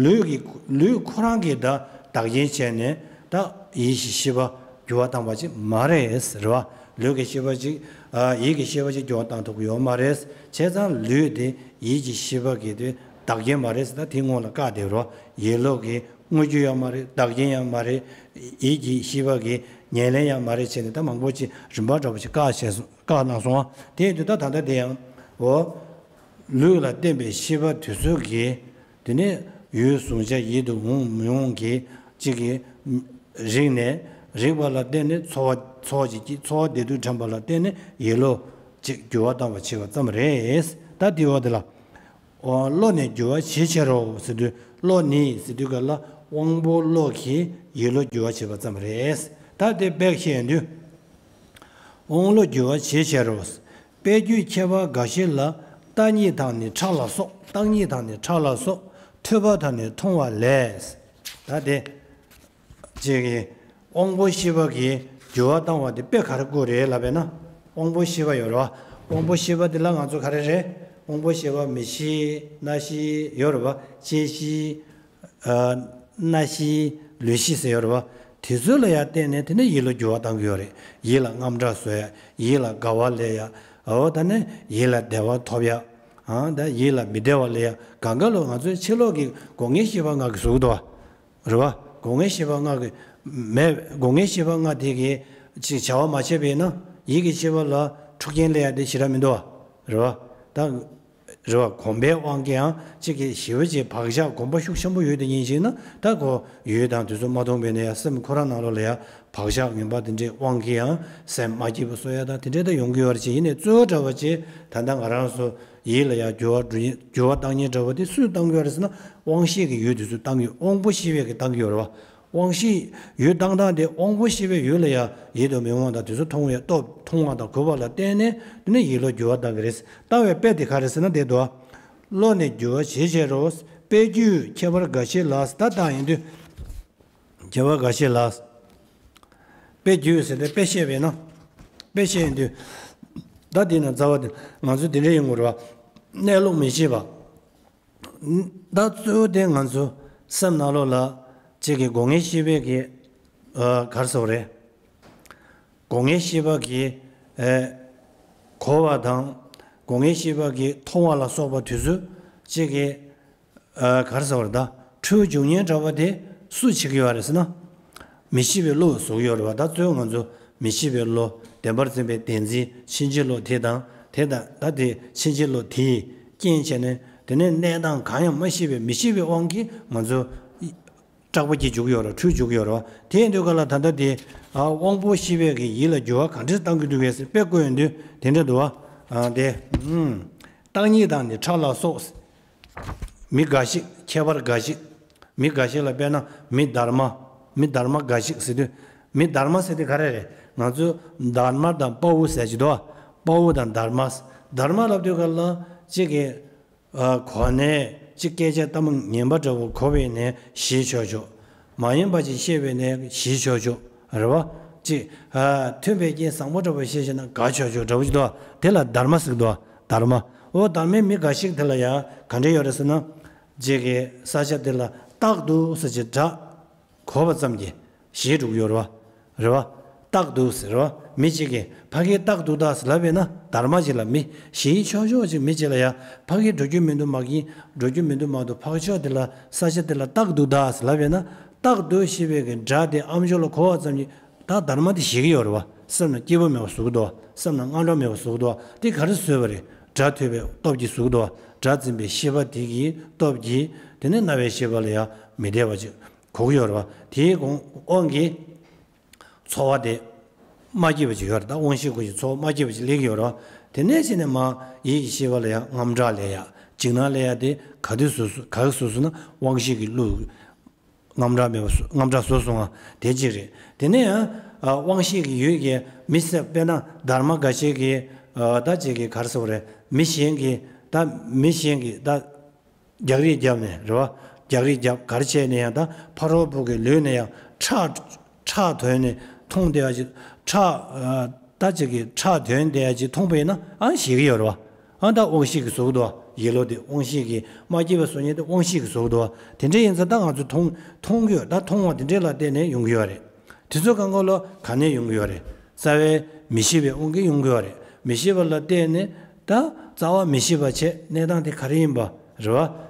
ལུས་ཀྱི་ལུས་ཁོ་རང་གིས་ད་བདག་རྐྱེན་བྱས་ནས་ད་ཡིད་ཀྱི་ཤེས་པ་འགྱུར་བ་བཏང་བ་ཅིག་མ་རེད། རེད་བ། ལུས་ཀྱི་ཤེས་པ་ཅིག་ཨ་ཡིད་ཀྱི་ཤེས་པ་ཅིག་འགྱུར་བ་བཏང་ཐུབ་ཀྱི་ཡོད་མ་རེད། བྱས་ཙང་ལུས་དེ་ཡིད་ཀྱི་ཤེས་པ་གི་དེ་བདག་རྐྱེན་མ་རེད་ཟེར། ད་དེ་སྔོན་ལ་བཀག་བསྡད་རོ། ཡིད་བློ་གི་དངོས་རྒྱུ་ཡང་མ་རེད། བདག་རྐྱེན་ཡང་མ་རེད། ཡིད་ཀྱི་ཤེས་པ་གི་ཉེར་ལེན་ཡང་མ་རེད་བྱས་ནས་ད་མང་པོ་ཅིག་རིམ་པ་འདྲ་པོ་ཅིག་བཀག་བྱས་སོང་། བཀག་གནང་སོང་བ། དེ་ཡིན་དུས་ད་ད་ལྟ་དེ་ཡང་འོ། ལུས་ལ་བརྟེན་པའི་ཤེས་པ་དེ་ཚོ་གིས་དེ་ནས་ཡུལ་གཟུང་བྱ་ཡིད་དུ་འོང་མི་འོང་གི་གཅིག་གི་རིག་ནས། རིག་པ་ལ་བརྟེན་ནས་ཚོར་བ་ཚོར་བ་ཅིག་སྐྱེ། ཚོར་བ་བདེ་སྡུག་དྲན་པ་ལ་བརྟེན་ནས་ཡིད་བློ་ཅིག་འགྱུར་བ་བཏང་བ་བྱེད་པ་ཙམ་རེད། ད་དེའི་འོག་དེ་ལ། འོ་བློ་ནི་འགྱུར་བ་ཇི་ཆེ་རུ་ཟེར་དུས། བློ་ནི་ཟེར་དུས་ག་ལ་དབང་པོ་བློ་གིས་ཡིད་བློ་འགྱུར་བ་བྱེད་པ་ཙམ་རེད། ད་དེ་དཔེ་བཤད་དུས། དབང་བློ་འགྱུར་བ་ཇི་ཆེ་རུ། དཔེ་རྒྱུད་ཁྱད་པར་འགའ་ཞིག་ལ། བརྟག་གཉིས་དང་ནི་ཕྲ་ལ་སོགས། བརྟག་གཉིས་དང་ནི་ཕྲ་ལ་སོགས། ཐོས་པ་དང་ནི་མཐོང་བ་ལས། ད་དེ་ཅིག་གི་དབང་པོ་ཤེས་པ་གིས་འགྱུར་བ་བཏང་བ་དེ་དཔེ་ག་རེ་བཀོད་རེད་ལབ་པས་ན། དབང་པོ་ཤེས་པ་ཡོད་རེད་བ། དབང་པོ་ཤེས་པ་དེ་ལ་ང་ཚོ་ག་རེ་རེད། དབང་པོ་ཤེས་པ་མིག་ཤེས། རྣ་ཤེས་ཡོད་རེད་བ། ལྕེ་ཤེས། ཨ་རྣ་ཤེས། ལུས་ཤེས་ཟེར་ཡོད་རེད་བ། དེ་ཚོ་ལ་ཡང་བརྟེན་ནས་དེ་ནས་ཡིད་བློ་འགྱུར་བ་བཏང་གི་ཡོད་རེད། ཡིད་ལ་དངངས་སྐྲག་བཟོ་ཡ། ཡིད་ལ་དགའ་བ་སླེབས་ཡ། འོ་ད་ནི་ཡིད་ལ་བདེ་བ་ཐོབ་ཡ། ཨ་ད་ཡིད་ལ་མི་བདེ་བ་སླེབས་ཡ། གང་ག་ལོ་ང་ཚོའི་ཕྱི་ལོགས་ཀྱི་སྒོ་ལྔའི་ཤེས་པ་ལྔ་གིས་བཟོ་གི་འདུག་བ། རེད་བ། སྒོ་ལྔའི་ཤེས་པ་ལྔ་གིས་མེད། སྒོ་ལྔའི་ཤེས་པ་ལྔ་དེ་གིས་ཅིག་བྱ་བ་མ་བྱས་པས་ན། ཡིད་ཀྱི་ཤེས་པ་ལ་འཕྲོག་རྐྱེན་སླེབས་ཡ་དེ་ཞེ་དྲག་མི་འདུག་བ། རེད་བ། ད། རེད་བ། གོམས་པའི་དབང་གིས་ཡང་གཅིག་གིས་ཞེ་པོ་ཅིག་བག་ཆགས་གོམས་པ་ཤུགས་ཆེན་པོ་ཡོད་དེ་ཉིད་ཅིག་ན། ད་ཁོ་ཡུལ་དང་དུས་ཚོད་མ་མཐོང་བས་ན་ཡང་སེམས་ཁོ་རང་ནང་ལོགས་ལ་ཡང་བག་ཆགས་ངན་པ་དེ་འདྲའི་དབང་གིས་ཡང་སེམས་མ་སྐྱིད་པོ་བཟོ་ཡ་དང་དེ་འདྲའི་ད་ཡོང་གི་ཡོད་རེད་ཅེས། ཡིན་ནའི་གཙོ་བོ་འདྲ་བ་ཅིག་ད་ལྟ་ང་རང་ཚོ་ཡིད་ལ་ཡང་འགྱུར་བ་འགྲོ་ཡིན། འགྱུར་བ་བཏང་ཉེན་འདྲ་བ་དེ་སུས་བཏང་གི་ཡོད་རེད་ཟེར་ན། དབང་ཤེས་ཀྱི་ཡུལ་དེ་ཚོས་བཏང་གི་ཡོད། དབང་པོ་ཤེས་པས་ཀྱིས་བཏང་གི་ཡོད་རེད་བ། དབང་ཤེས་ཡུལ་བཏང་སྟངས་དེ་དབང་པོ་ཤེས་པའི་ཡུལ་ལ་ཡང་ཡིད་དུ་མི་འོང་བ་དང་དུས་ཚོད་མཐོང་བའི་སྟོབས། མཐོང་བ་དང་གོ་བ་ལ་བརྟེན་ནས་དེ་ནས་ཡིད་བློ་འགྱུར་བ་བཏང་གི་རེད། བཏང་བའི་དཔེ་དེ་ག་རེ་ཟེར་ན་དེ་འདུག་བ། བློ་ནི་འགྱུར་བ་ཇི་ཆེ་རུ། དཔེ་རྒྱུད་ཁྱད་པར་འགའ་ཞིག་ལ། ད་ལྟ་ཡིན་དུས་ཁྱད་པར་འགའ་ཞིག་ལ། དཔེ་རྒྱུད་ཟེར་ཏེ་དཔེ་བཤད་པས་ན། དཔེ་བཤད་ཡིན་དུས། ད་དེ་ན་རྩ་བ་དེ་ང་ཚོ་དེ་འདྲ་ཡིན་དགོས་རེད་བ། གནས་ལུགས་མི་ཤེས་པ། ད་གཙོ་བོ་དེ་ང་ཚོ་སེམས་ནང་ལོགས་ལ་ གཅིག་གི་སྒོ་ལྔའི་ཤེས་པས་ཀྱི། ཨ། ག་རེ་ཟེར་བ་རེད། སྒོ་ལྔའི་ཤེས་པ་གིས། ཨེ། གོ་བ་དང་། སྒོ་ལྔའི་ཤེས་པ་གིས་མཐོང་བ་ལ་སོགས་པ་དེ་ཚོ་གཅིག་གི། ཨ། ག་རེ་ཟེར་བ་རེད། ད་འཁྲུལ་འཇུག་ཉེན་འདྲ་བ་དེ་སུས་བྱེད་ཀྱི་ཡོད་རེད་ཟེར་ན། མི་ཤེས་པའི་བློས་བཟོ་གི་ཡོད་རེད་བ། ད་གཙོ་བོ་ང་ཚོ་མི་ཤེས་པའི་བློ། བདེན་པར་འཛིན་པའི་བདེན་འཛིན་ཕྱིན་ཅི་ལོག་དེ་དང་དེ་དང་། ད་དེ་ཕྱིན་ཅི་ལོག་དེས་རྐྱེན་བྱས་ནས། དེ་ནས་གནས་སྟངས་གང་ཡང་མ་ཤེས་པའི་མི་ཤེས་པའི་དབང་གིས་ང་ཚོ་སྐྲག་པ་སྐྱེ་འཇུག་ཡོད་རེད། འཁྲུལ་འཇུག་ཡོད་རེད་བ། དེ་ཡིན་དུས་ག་ལ་ད་ལྟ་དེ། ཨ། དབང་པོ་ཤེས་པས་ཀྱི་ཡིད་ལ་འགྱུར་བ་ག་འདྲས་བཏང་གི་འདུག་གས་ཟེར་དཔེ་བཀོད་ཡོང་དུས་དེ་འདྲ་འདུག་བ། ཨ། དེ། ཨུམ། བརྟག་གཉིས་དང་ནི་ཁྲག་ལ་སོགས། མི་འགའ་ཞིག་ཁྱད་པར་འགའ་ཞིག་མི་འགའ་ཞིག་ལ། དཔེར་ན་མི་སྡར་མ། མི་སྡར་མ་འགའ་ཞིག་ཟེར་དུས། མི་སྡར་མ་ཟེར་དུས་ག་རེ་རེད། ང་ཚོ་སྡར་མ་དང་དཔའ་བོ་ཟེར་གྱི་འདུག་དཔའ་བོ་དང་སྡར་མ། སྡར་མ་ལབ་དུས་ག་ལ་གཅིག་གི། ཨ། གོ་གནས་གཅིག་སྐད་ཆ་གཏམ་ངན་པ་འདྲ་བོ་གོ་བས་ནས་ཞེད་ཆོག་ཆོག་མ་ཡིན་པ་ཅིག་བཤད་པས་ནས་ཞེད་ཆོག་ཆོག་རེད་བ། གཅིག་ཨ། མཐུན་པའི་རྐྱེན་བཟང་པོ་འདྲ་བོ་བཤད་བྱས་ན་དགའ་ཆོག་ཆོག་འདྲ་བོ་ཅིག་འདུག་དེ་ལ་སྡར་མ་ཟེར་གི་འདུག་སྡར་མ། ཨོ། སྡར་མའི་མི་འགའ་ཞིག་དེ་ལ་ཡང་ག་འདྲས་ཡོད་རེད་ཟེར་ན། གཅིག་གི་ས་ཆ་དེ་ལ་རྟག་ཏུ་ཟེར་གྱི་སྒྲ་གོ་བ་ཙམ་གྱིས་ཞེད་འགྲོ་གི་ཡོད་རེད་བ། རེད་བ། རྟག་ཏུ་ཟེར་རེད་བ། མི་གཅིག་གིས་ཕ་གིར་རྟག་ཏུ་ད་ཟེར་ལབ་པས་ན། སྡར་མ་གཅིག་ལ་མི་ཞེད་ཆོག་ཆོག་ཅིག་མི་གཅིག་ལ་ཡ་ཕ་གིར་འགྲོ་རྒྱུ་མི་འདུག་མ་གིར་འགྲོ་རྒྱུ་མི་འདུག་མ་གཏོགས་ཕར་ཕྱོགས་དེ་ལ་ས་ཆ་དེ་ལ་རྟག་ཏུ་ད་ཟེར་ལབ་པས་ན། རྟག་ཏུ་ཞེས་པའི་གི་སྒྲ་དེ་ཨ་མཆོག་ལ་གོ་བ་ཙམ་གྱིས་ད་སྡར་མ་དེ་ཞེད་ཀྱི་ཡོད་རེད་བ། སེམས་ལ་སྐྱིད་པོ་མེད་པ་བཟོ་གི་འདུག་སེམས་ལ་དངངས་སྐྲག་མེད་པ་བཟོ་གི་འདུག་དེ་ག་རེ་བཟོས་པ་རེད། སྒྲ་ཐོས་པའི་སྟོབས་ཀྱིས་བཟོ་གི་འདུག་སྒྲ་འཛིན་པའི་ཤེས་པ་དེ་གི་སྟོབས་ཀྱིས་དེ་ནས་རྣ་བའི་ཤེས་པ་ལ་ཡང་མི་བདེ་བ་ཅིག་གོ་གི་ཡོད་རེད་བ། དེའི་དབང་གིས་ཚོར་བ་དེ་མ་སྐྱིད་པ་ཅིག་ཡོད་རེད། ད་དབང་ཤེས་སྐོར་གྱི་ཚོར་བ་མ་སྐྱིད་པ་ཅིག་སླེབས་ཀྱི་ཡོད་རེད་བ། དེ་ནས་ཕྱིན་ནས་མར་ཡིད་ཀྱི་ཤེས་པ་ལ་ཡང་དངངས་སྐྲག་སླེབས་ཡ། འཇིགས་སྣང་སླེབས་ཡ་དེ་ག་དུས་བཟོས་སོང་། ག་གི་བཟོས་སོང་ན་དབང་ཤེས་ཀྱི་བློས། དངངས་སྐྲག་མེད་པ་བཟོ། དངངས་སྐྲག་བཟོས་སོང་ང་། དེ་གཅིག་རེད། དེ་ནས་ཡང་ཨ་དབང་ཤེས་ཀྱི་ཡུལ་གྱི་མི་སེར། དཔེར་ན་སྡར་མ་འགའ་ཤས་ཀྱིས་ཨ་ད་ཅིག་གི་ག་རེ་ཟེར་བ་རེད། མི་གཞན་གྱིས་ད་མི་གཞན་གྱིས་ད་རྒྱག་རེས་བརྒྱབ་ནས་རེད་བ། རྒྱག་རེས་བརྒྱབ་ག་རེ་བྱས་ནས་ཡང་ད་ཕ་རོལ་པོ་གི་ལུས་ནས་ཡང་ཁྲག་ཁྲག་ཐོན་ནས་མཐོང་བསྡད་ཡ་ཅིག་ཁྲག་ཨ་ད་ཅིག་གི་ཁྲག་ཐོན་བསྡད་ཡ་ཅིག་མཐོང་པ་ཡིན་ན་ཨ་ཞེད་ཀྱི་ཡོད་རེད་བ། ཨ་ད་དབང་ཤེས་ཀྱིས་བཟོ་གི་འདུག་བ། ཡིད་བློ་དེ་དབང་ཤེས་ཀྱིས། མ་སྐྱིད་པ་བཟོ་མཁན་དེ་དབང་ཤེས་ཀྱིས་བཟོ་གི་འདུག་བ། དེ་འདྲ་ཡིན་ཙང་ད་ང་ཚོ་མཐོང་མཐོང་གི་ཡོད། ད་མཐོང་བ་དེ་འདྲས་ལ་བརྟེན་ནས་ཡོང་གི་ཡོད་རེད། དེ་ཚོ་གང་ག་ལོ་ག་ནས་ཡོང་གི་ཡོད་རེད། རྩ་བའི་མི་ཤེས་པའི་དབང་གིས་ཡོང་གི་ཡོད་རེད། མི་ཤེས་པ་ལ་བརྟེན་ནས་ད་རྩ་བ་མི་ཤེས་པ་བྱས། གནས་སྟངས་དེ་ག་རེ་ཡིན་པ་རེད་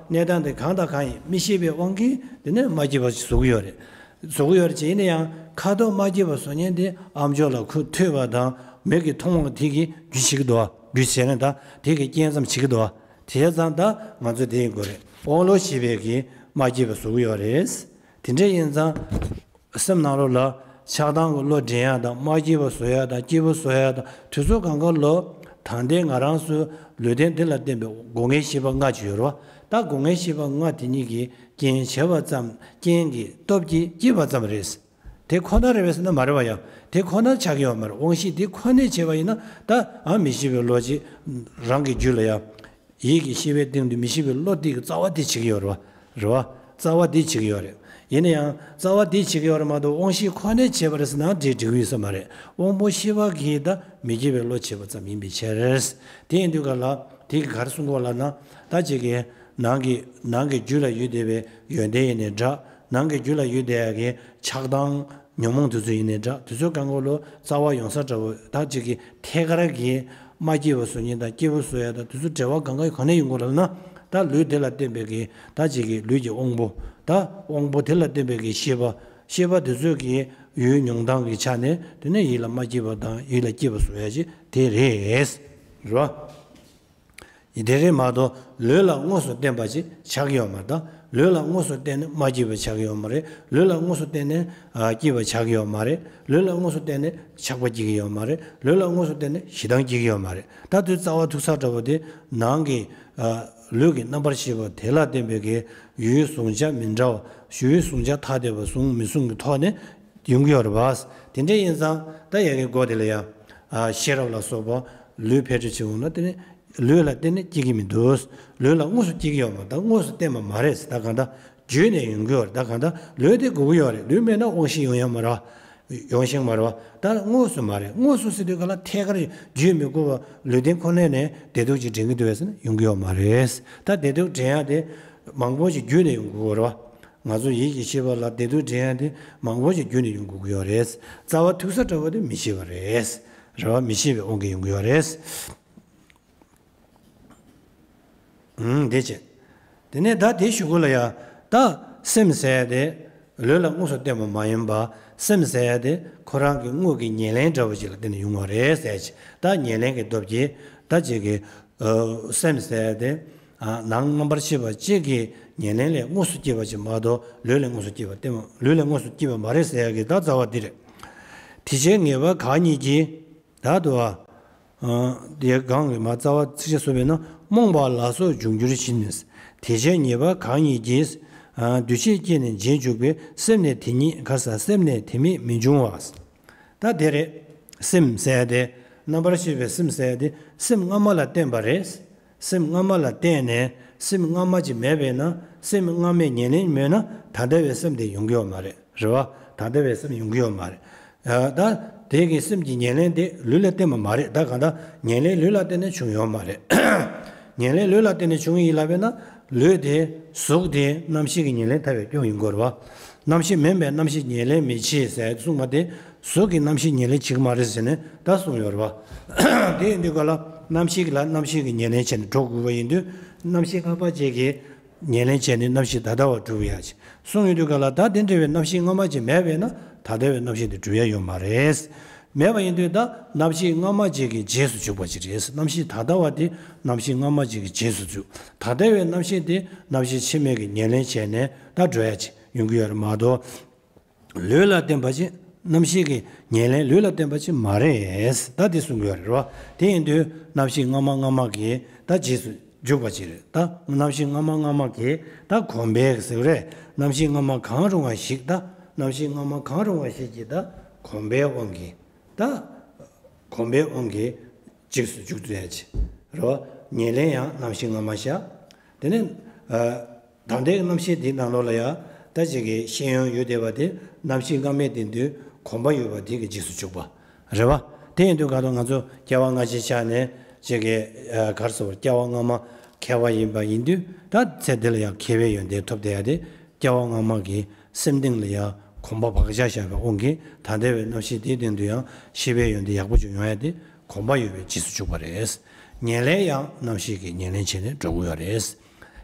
བ། གནས་སྟངས་དེ་གང་དང་གང་ཡིན་མི་ཤེས་པའི་དབང་གིས་དེ་ནས་མ་སྐྱིད་པ་ཞིག་བཟོ་གི་ཡོད་རེད། བཟོ་གི་ཡོད་རེད་ཅེས། ཡིན་ན་ཡང་ཁ་ཐོག་མ་སྐྱིད་པ་བཟོ་མཁན་དེ་ཨ་མཆོག་ལ་ཁུ་ཐོས་པ་དང་མིག་གིས་མཐོང་བ་དེ་གིས་རྒྱུ་བྱེད་ཀྱི་འདུག་བ། རྒྱུ་བྱས་ནས་ད་དེ་གི་རྐྱེན་ཙམ་བྱེད་ཀྱི་འདུག་བ། དེ་ཙང་ད་ང་ཚོ་དེ་ཡིན་དགོས་རེད། དབང་བློ་ཞེས་པའི་གིས་མ་སྐྱིད་པ་བཟོ་གི་ཡོད་རེད། དེ་འདྲ་ཡིན་ཙང་སེམས་ནང་ལོགས་ལ་ཆགས་སྡང་གི་བློ་འདྲེན་ཡ་དང་། མ་སྐྱིད་པ་བཟོ་ཡ་དང་། སྐྱིད་པོ་བཟོ་ཡ་དང་། དེ་ཚོ་གང་ག་ལོ་ད་ལྟའི་ང་རང་ཚོའི་ལུས་རྟེན་འདི་ལ་བརྟེན་པའི་སྒོ་ལྔའི་ཤེས་པ་ལྔ་ཅིག་ཡོད་རེད་བ། ད་སྒོ་ལྔའི་ཤེས་པ་ལྔ་དེ་གཉིས་ཀྱིས་རྐྱེན་བྱས་པ་ཙམ། རྐྱེན་གྱི་སྟོབས་ཀྱིས་སྐྱིད་པ་ཙམ་རེད། དེ་ཁོ་ན་རེད་པས་ཟེར་ན་མ་རེད་བ། ཡང་དེ་ཁོ་ན་ཆགས་ཀྱི་ཡོད་མ་རེད། དབང་ཤེས་དེ་ཁོ་ནས་བྱས་པ་ཡིན་ན་ད་ཨ་མི་ཤེས་པའི་བློ་ཅིག་རང་གི་རྒྱུད་ལ་ཡང་། ཡིད་ཀྱི་ཤེས་པའི་སྟེང་དུ་མི་ཤེས་པའི་བློ་དེ་གི་རྩ་བ་དེ་བྱེད་ཀྱི་ཡོད་རེད་བ། རེད་བ། རྩ་བ་དེ་བྱེད་ཀྱི་ཡོད་རེད། ཡིན་ན་ཡང་རྩ་བ་དེ་བྱེད་ཀྱི་ཡོད་རེད་མ་གཏོགས་དབང་ཤེས་ཁོ་ནས་བྱས་པ་རེད་ཟེར་ན་དེ་འགྲིག་གི་ཡོད་ས་མ་རེད། དབང་པོ་ཤེས་པ་གིས་ད་མི་སྐྱིད་པའི་བློ་བྱས་པ་ཙམ་ཡིན་པའི་ཕྱིར། དེ་ཡིན་དུས་ག་ལ་དེ་གི་ག་རེ་གསུང་གི་ཡོད་ལབ་ན། ད་ཅིག་གི་ནང་གི་ནང་གི་རྒྱུད་ལ་ཡོད་བསྡད་པའི་ཡོན་ཏན་ཡིན་ནའི་འདྲ། ནང་གི་རྒྱུད་ལ་ཡོད་བསྡད་ཡ་གི་ཆགས་སྡང་ཉོན་མོངས་དེ་ཚོ་ཡིན་ནའི་འདྲ། དེ་ཚོ་གང་ག་ལོ་རྩ་བ་ཡོང་ས་འདྲ་བོ། ད་ཅིག་གི་ཐད་ཀར་གྱི་མ་སྐྱིད་པ་བཟོ་མཁན་དང་སྐྱིད་པོ་བཟོ་ཡ་དང་དེ་ཚོ་འབྲེལ་བ་གང་ག་གང་ནས་ཡོང་གི་ཡོད་ལབ་ན། ད་ལུས་དེ་ལ་བརྟེན་པའི་གི་ད་ཅིག་གི་ལུས་ཀྱི་དབང་པོ། ད་དབང་པོ་དེ་ལ་བརྟེན་པའི་གི་ཤེས་པ། ཤེས་པ་དེ་ཚོ་གི་ཡུལ་མྱོང་སྟངས་ཀྱི་ཆ་ནས་དེ་ནས་ཡིད་ལ་མ་སྐྱིད་པ་དང་ཡིད་ལ་སྐྱིད་པ་བཟོ་ཡ་ཅིག་དེ་རེད། རེད་བ། དེ་རེད་མ་གཏོགས་ལུས་ལ་དངོས་སུ་བརྟེན་པ་ཅིག་ཆགས་ཀྱི་ཡོད་མ་རེད། ད་ལུས་ལ་དངོས་སུ་བརྟེན་ནས་མ་སྐྱིད་པ་ཆགས་ཀྱི་ཡོད་མ་རེད། ལུས་ལ་དངོས་སུ་བརྟེན་ནས་ཨ་སྐྱིད་པ་ཆགས་ཀྱི་ཡོད་མ་རེད། ལུས་ལ་དངོས་སུ་བརྟེན་ནས་ཆགས་པ་སྐྱེ་གི་ཡོད་མ་རེད། ལུས་ལ་དངོས་སུ་བརྟེན་ནས་ཞེ་སྡང་སྐྱེ་གི་ཡོད་མ་རེད། ད་དུས་རྩ་བ་ཐུག་ས་འདྲ་བོ་དེ་ནང་གི་ཨ་ལུས་ཀྱི་རྣམ་པར་ཤེས་པ་དེ་ལ་བརྟེན་པའི་གི་ཡུལ་གཟུང་བྱ་མི་འདྲ་བ། ཡུལ་གཟུང་བྱ་ཐ་དད་པ་བཟུང་མི་བཟུང་གི་ཐོག་ནས་ཡོང་གི་ཡོད་རེད་བ། དེ་འདྲ་ཡིན་ཙང་ད་ཡ་གི་སྒོ་དེ་ལ་ཡང་ཨ་ཤེས་རབ་ལ་སོགས་པ་ལུས་འཕེལ་འགྲིབ་བྱེད་འོང་ན་དེ་ནི། ལུས་ལ་བརྟེན་ནས་སྐྱེ་གི་མི་འདུག་ལུས་ལ་དངོས་སུ་སྐྱེ་གི་ཡོད་མ་རེད། ད་དངོས་སུ་བརྟེན་པ་མ་རེད། ད་གང་ལྟར་བརྒྱུད་ནས་ཡོང་གི་ཡོད་རེད། ད་གང་ལྟར་ལུས་དེ་དགོས་ཀྱི་ཡོད་རེད། ལུས་མེད་ན་དབང་ཤེས་ཡོང་ཡ་མ་རེད། ཡོང་ཤེས་མ་རེད་བ། ད་དངོས་སུ་མ་རེད། དངོས་སུ་ཟེར་དུས་ག་ལ་ཐད་ཀར་བརྒྱུད་མི་དགོས་པ་ལུས་རྟེན་ཁོ་ནས་ནས་བདེ་སྡུག་ཅིག་འདྲེན་གྱི་འདུག་བས་ཟེར་ན་ཡོང་གི་ཡོད་མ་རེད། ད་བདེ་སྡུག་འདྲེན་ཡ་དེ་མང་པོ་ཞིག་བརྒྱུད་ནས་ཡོང་གི་ཡོད་རེད་བ། ང་ཚོ་ཡིད་ཀྱི་ཤེས་པ་ལ་བདེ་སྡུག་འདྲེན་ཡ་དེ་མང་པོ་ཞིག་རྒྱུད་ནས་ཡོང་དགོས་ཀྱི་ཡོད་རེད། རྩ་བ་ཐུག་ས་འདྲ་བོ་དེ་མི་ཤེས་པ་རེད། རེད་བ། མི་ཤེས་པའི་དབང་གིས་ཡོང་གི་ཡོད་རེད། ཨུམ། དེ་བྱས། དེ་ནས་ད་དེ་གཞུག་གུ་ལ་ཡ། ད་སེམས་ཟེར་ཡ་དེ་ལུས་ལ་དངོས་སུ་བརྟེན་པ་མ་ཡིན་པ། སེམས་ཟེར་ཡ་དེ་ཁོ་རང་གི་དངོས་ཀྱི་ཉེར་ལེན་འདྲ་བོ་ཞིག་ལ་བརྟེན་ནས་ཡོང་བ་རེད་ཟེར་ཅིག་ད་ཉེར་ལེན་གྱི་སྟོབས་ཀྱིས་ད་ཅིག་གི་ཨ། སེམས་ཟེར་ཡ་དེ་ཨ། ནང་རྣམ་པར་ཤེས་པ་གཅིག་གི་ཉེར་ལེན་ལས་དངོས་སུ་སྐྱེས་པ་ཞིག་མ་གཏོགས་ལུས་ལས་དངོས་སུ་སྐྱེས་པ་བརྟེན་པ། ལུས་ལས་དངོས་སུ་སྐྱེས་པ་མ་རེད་ཟེར་ཡ་གི་ད་རྩ་བ་འདི་རེད། དེ་བྱས་ངེས་པ་གང་ཉིད་ཀྱིས། ད་དུ་བ། ཨ། དེ་གང་གི་མ་རྩ་བ་ཚིགས་བཅད་གསུངས་པས་ན། རྨོངས་པ་ལ་སོགས་འབྱུང་འགྱུར་བཞིན། དེ་བྱས་ཉེས་པ་གང་ཉིད་ཀྱིས། ཨ། འདུ་བྱེད་སྐྱེས་ནས་རྗེས་འཇུག་པའི། སེམས་ནི་དེ་ཉིད་ག་ས། སེམས་ནི་དེ་མེད་མི་འབྱུང་བ། ད་དེ་རེད། སེམས་ཟེར་ཡ་དེ། རྣམ་པར་ཤེས་པའི་སེམས་ཟེར་ཡ་དེ་སེམས་སྔ་མ་ལ་བརྟེན་པ་རེད། སེམས་སྔ་མ་ལ་བརྟེན་ནས་སེམས་སྔ་མ་ཅིག་མེད་པས་ན། སེམས་སྔ་མའི་ཉེར་ལེན་མེད་ན་ད་ལྟ་བའི་སེམས་དེ་ཡོང་གི་ཡོད་མ་རེད། རེད་བ། ད་ལྟ་བའི་སེམས་ཡོང་གི་ཡོད་མ་རེད། ཨ། ད་དེ་གི་སེམས་ཀྱི་ཉེར་ལེན་དེ་ལུས་ལ་བརྟེན་པ་མ་རེད། ད་གང་ལྟར་ཉེར་ལེན་ལུས་ལ་བརྟེན་ནས་བྱུང་ཡོད་མ་རེད། ཉེར་ལེན་ལུས་ལ་བརྟེན་ནས་བྱུང་ཡིན་ལབ་པས་ན། ལུས་དེ་གཟུགས་དེ་རྣམ་ཤེས་ཀྱི་ཉེར་ལེན་ཐལ་བའི་སྐྱོན་ཡིན་དགོས་རེད་བ། རྣམ་ཤེས་མིན་པའི་རྣམ་ཤེས་ཉེར་ལེན་མི་བྱེད་ཟེར་གསུངས་པ་དེ་གཟུགས་ཀྱི་རྣམ་ཤེས་ཉེར་ལེན་བྱེད་ཀྱི་མ་རེད་ཟེར་ནས་ད་གསུངས་ཡོད་རེད་བ། དེ་ཡིན་དུས་ག་ལ་རྣམ་ཤེས་ལ་རྣམ་ཤེས་ཀྱི་ཉེར་ལེན་བྱས་ནས་འགྲོ་དགོས་པ་ཡིན་དུས། རྣམ་ཤེས་སྔ་མ་ཅིག་གི་ཉེར་ལེན་བྱས་ནས་རྣམ་ཤེས་ད་ལྟ་བ་སྒྲུབ་ཡ་ཅིག་གསུངས་ཡོད་དུས་ག་ལ། ད་དེ་འདྲ་བའི་རྣམ་ཤེས་སྔ་མ་ཅིག་མེད་པས་ན་ད་ལྟ་བའི་རྣམ་ཤེས་དེ་སྒྲུབ་ཡ་ཡོད་མ་རེད། མེད་པ་ཡིན་དུས་ད་རྣམ་ཤེས་སྔ་མ་ཅིག་གི་རྗེས་སུ་འཇུག་པ་ཅིག་རེད། རྣམ་ཤེས་ད་ལྟ་བ་དེ་རྣམ་ཤེས་སྔ་མ་ཅིག་གི་རྗེས་སུ་འཇུག་ད་ལྟ་བའི་རྣམ་ཤེས་དེ་རྣམ་ཤེས་ཕྱི་མའི་གི་ཉེར་ལེན་བྱས་ནས་ད་འགྲོ་ཡ་ཅིག་ཡོང་གི་ཡོད་རེད་མ་གཏོགས། ལུས་ལ་བརྟེན་པ་ཅིག་རྣམ་ཤེས་ཀྱི་ཉེར་ལེན་ལུས་ལ་བརྟེན་པ་ཅིག་མ་རེད། ད་དེ་གསུང་གི་ཡོད་རེད་བ། དེ་ཡིན་དུས་རྣམ་ཤེས་སྔ་མ་སྔ་མ་གི་ད་རྗེས་སུ་འཇུག་པ་ཅིག་རེད། ད་རྣམ་ཤེས་སྔ་མ་སྔ་མ་གི་ད་གོམས་པའི་ཟེར་རེད། རྣམ་ཤེས་སྔ་མ་གང་རུང་བ་ཞིག་ད་རྣམ་ཤེས་སྔ་མ་གང་རུང་བ་ཞིག་གི་ད་གོམས་པའི་དབང་གིས། ད་གོམས་པའི་དབང་གིས་རྗེས་སུ་འཇུག་ཚུལ་ཡ་ཅིག་རེད་བ། ཉེར་ལེན་ཡང་རྣམ་ཤེས་སྔ་མ་བཞག་དེ་ནས་ཨ། ད་ལྟའི་རྣམ་ཤེས་འདིའི་ནང་ལོགས་ལ་ཡང་ད་ཅིག་གི་ཤེས་ཡོན་ཡོད་བསྡད་པ་དེ་རྣམ་ཤེས་སྔ་མའི་སྟེང་དུ་གོམས་པ་ཡོད་པ་དེ་གི་རྗེས་སུ་འཇུག་པ་རེད་བ། དེ་ཡིན་དུས་ག་དུས་ང་ཚོ་སྐྱེ་བ་སྔ་ཕྱི་ཆ་ནས་ཅིག་གི་ཨ། ག་རེ་ཟེར་བ། སྐྱེ་བ་སྔ་མ་མཁས་པ་ཡིན་པ་ཡིན་དུས། ད་ཚེ་འདི་ལ་ཡང་མཁས་པའི་ཡོན་ཏན་ཐོབ་བསྡད་ཡ་དེ་སྐྱེ་བ་སྔ་མ་གི་སེམས་གཏིང་ལ་ཡང་གོམས་པ་བག་ཆགས་བཞག་པའི་དབང་གིས་ད་ལྟ་བའི་རྣམ་ཤེས་དེའི་སྟེང་དུ་ཡང་ཤེས་པའི་ཡོན་ཏན་ཡག་པོ་ཅིག་ཡོང་ཡ་དེ་གོམས་པ་ཡོད་པའི་རྗེས་སུ་འཇུག་པ་རེད། ཉེར་ལེན་ཡང་རྣམ་ཤེས་ཀྱིས་ཉེར་ལེན་བྱས་ནས་འགྲོ་གི་ཡོད་རེད།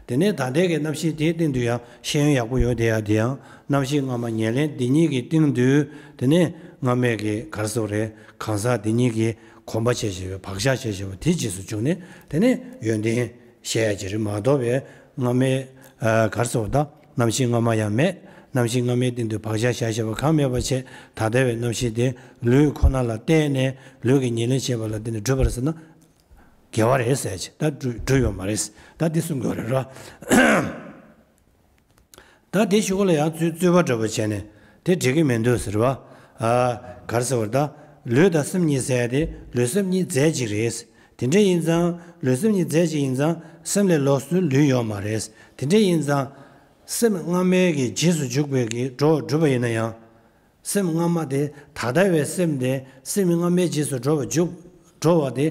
དེ་ནས་ད་ལྟའི་གི་རྣམ་ཤེས་དེའི་སྟེང་དུ་ཡང་ཤེས་ཡོན་ཡག་པོ་ཡོད་བསྡད་ཡ་དེ་ཡང་རྣམ་ཤེས་སྔ་མ་ཉེར་ལེན་འདི་ཉིད་ཀྱི་སྟེང་དུ། དེ་ནས་སྔ་མའི་གི་ག་རེ་ཟེར་དགོས་རེད། གང་ཟག་འདི་ཉིད་ཀྱིས་གོམས་པ་བྱས་བྱས་པའི་བག་ཆགས་བྱས་བྱས་པ་དེ་རྗེས་སུ་འཇུག་ནས་དེ་ནས་ཡོན་ཏན་བཤད་ཡ་ཅིག་རེད་མ་གཏོགས་པའི་སྔ་མའི་ཨ། ག་རེ་ཟེར་དགོས་རེད། ད་རྣམ་ཤེས་སྔ་མ་ཡང་མེད། རྣམ་ཤེས་སྔ་མའི་སྟེང་དུ་བག་ཆགས་བཞག་བཞག་པ་གང་མེད་པ་བྱས། ད་ལྟ་བའི་རྣམ་ཤེས་དེ་ལུས་ཁོ་ན་ལ་བརྟེན་ནས་ལུས་ཀྱིས་ཉེར་ལེན་བྱས་པ་ལ་བརྟེན་ནས་གྲུབ་པ་རེད་ཟེར་ན། དགེ་བ་རེད་ཟེར་ཅིག་ད་གྲུབ་གྲུབ་ཡོད་མ་རེད། ད་འདི་གསུང་གི་ཡོད་རེད་ར། ད་དེ་གཞུག་གུ་ལ་ཡང་རྩོད་རྩོད་པ་འདྲ་པོ་བྱས་ནས་དེ་འགྲིག་གི་མི་འདུག་ཟེར་བ། ཨ། ག་རེ་ཟེར་བ་ད། ལུས་དང་སེམས་གཉིས་ཟེར་ཡ་དེ་ལུས་སེམས་གཉིས་རྫས་གཅིག་རེད། དེ་འདྲ་ཡིན་ཙང་ལུས་སེམས་གཉིས་རྫས་གཅིག་ཡིན་ཙང་སེམས་ལས་ལོགས་སུ་ལུས་ཡོད་མ་རེད། དེ་འདྲ་ཡིན་ཙང་སེམས་སྔ་མའི་གི་རྗེས་སུ་འཇུག་པའི་གི་འགྲོ་བ་གྲུབ་པ་ཡིན་ན་ཡང་། སེམས་སྔ་མ་དེ་ད་ལྟ་བའི་སེམས་དེ་སེམས་སྔ་མའི་རྗེས་སུ་འགྲོ་བ་འཇུག་འགྲོ་བ་དེ་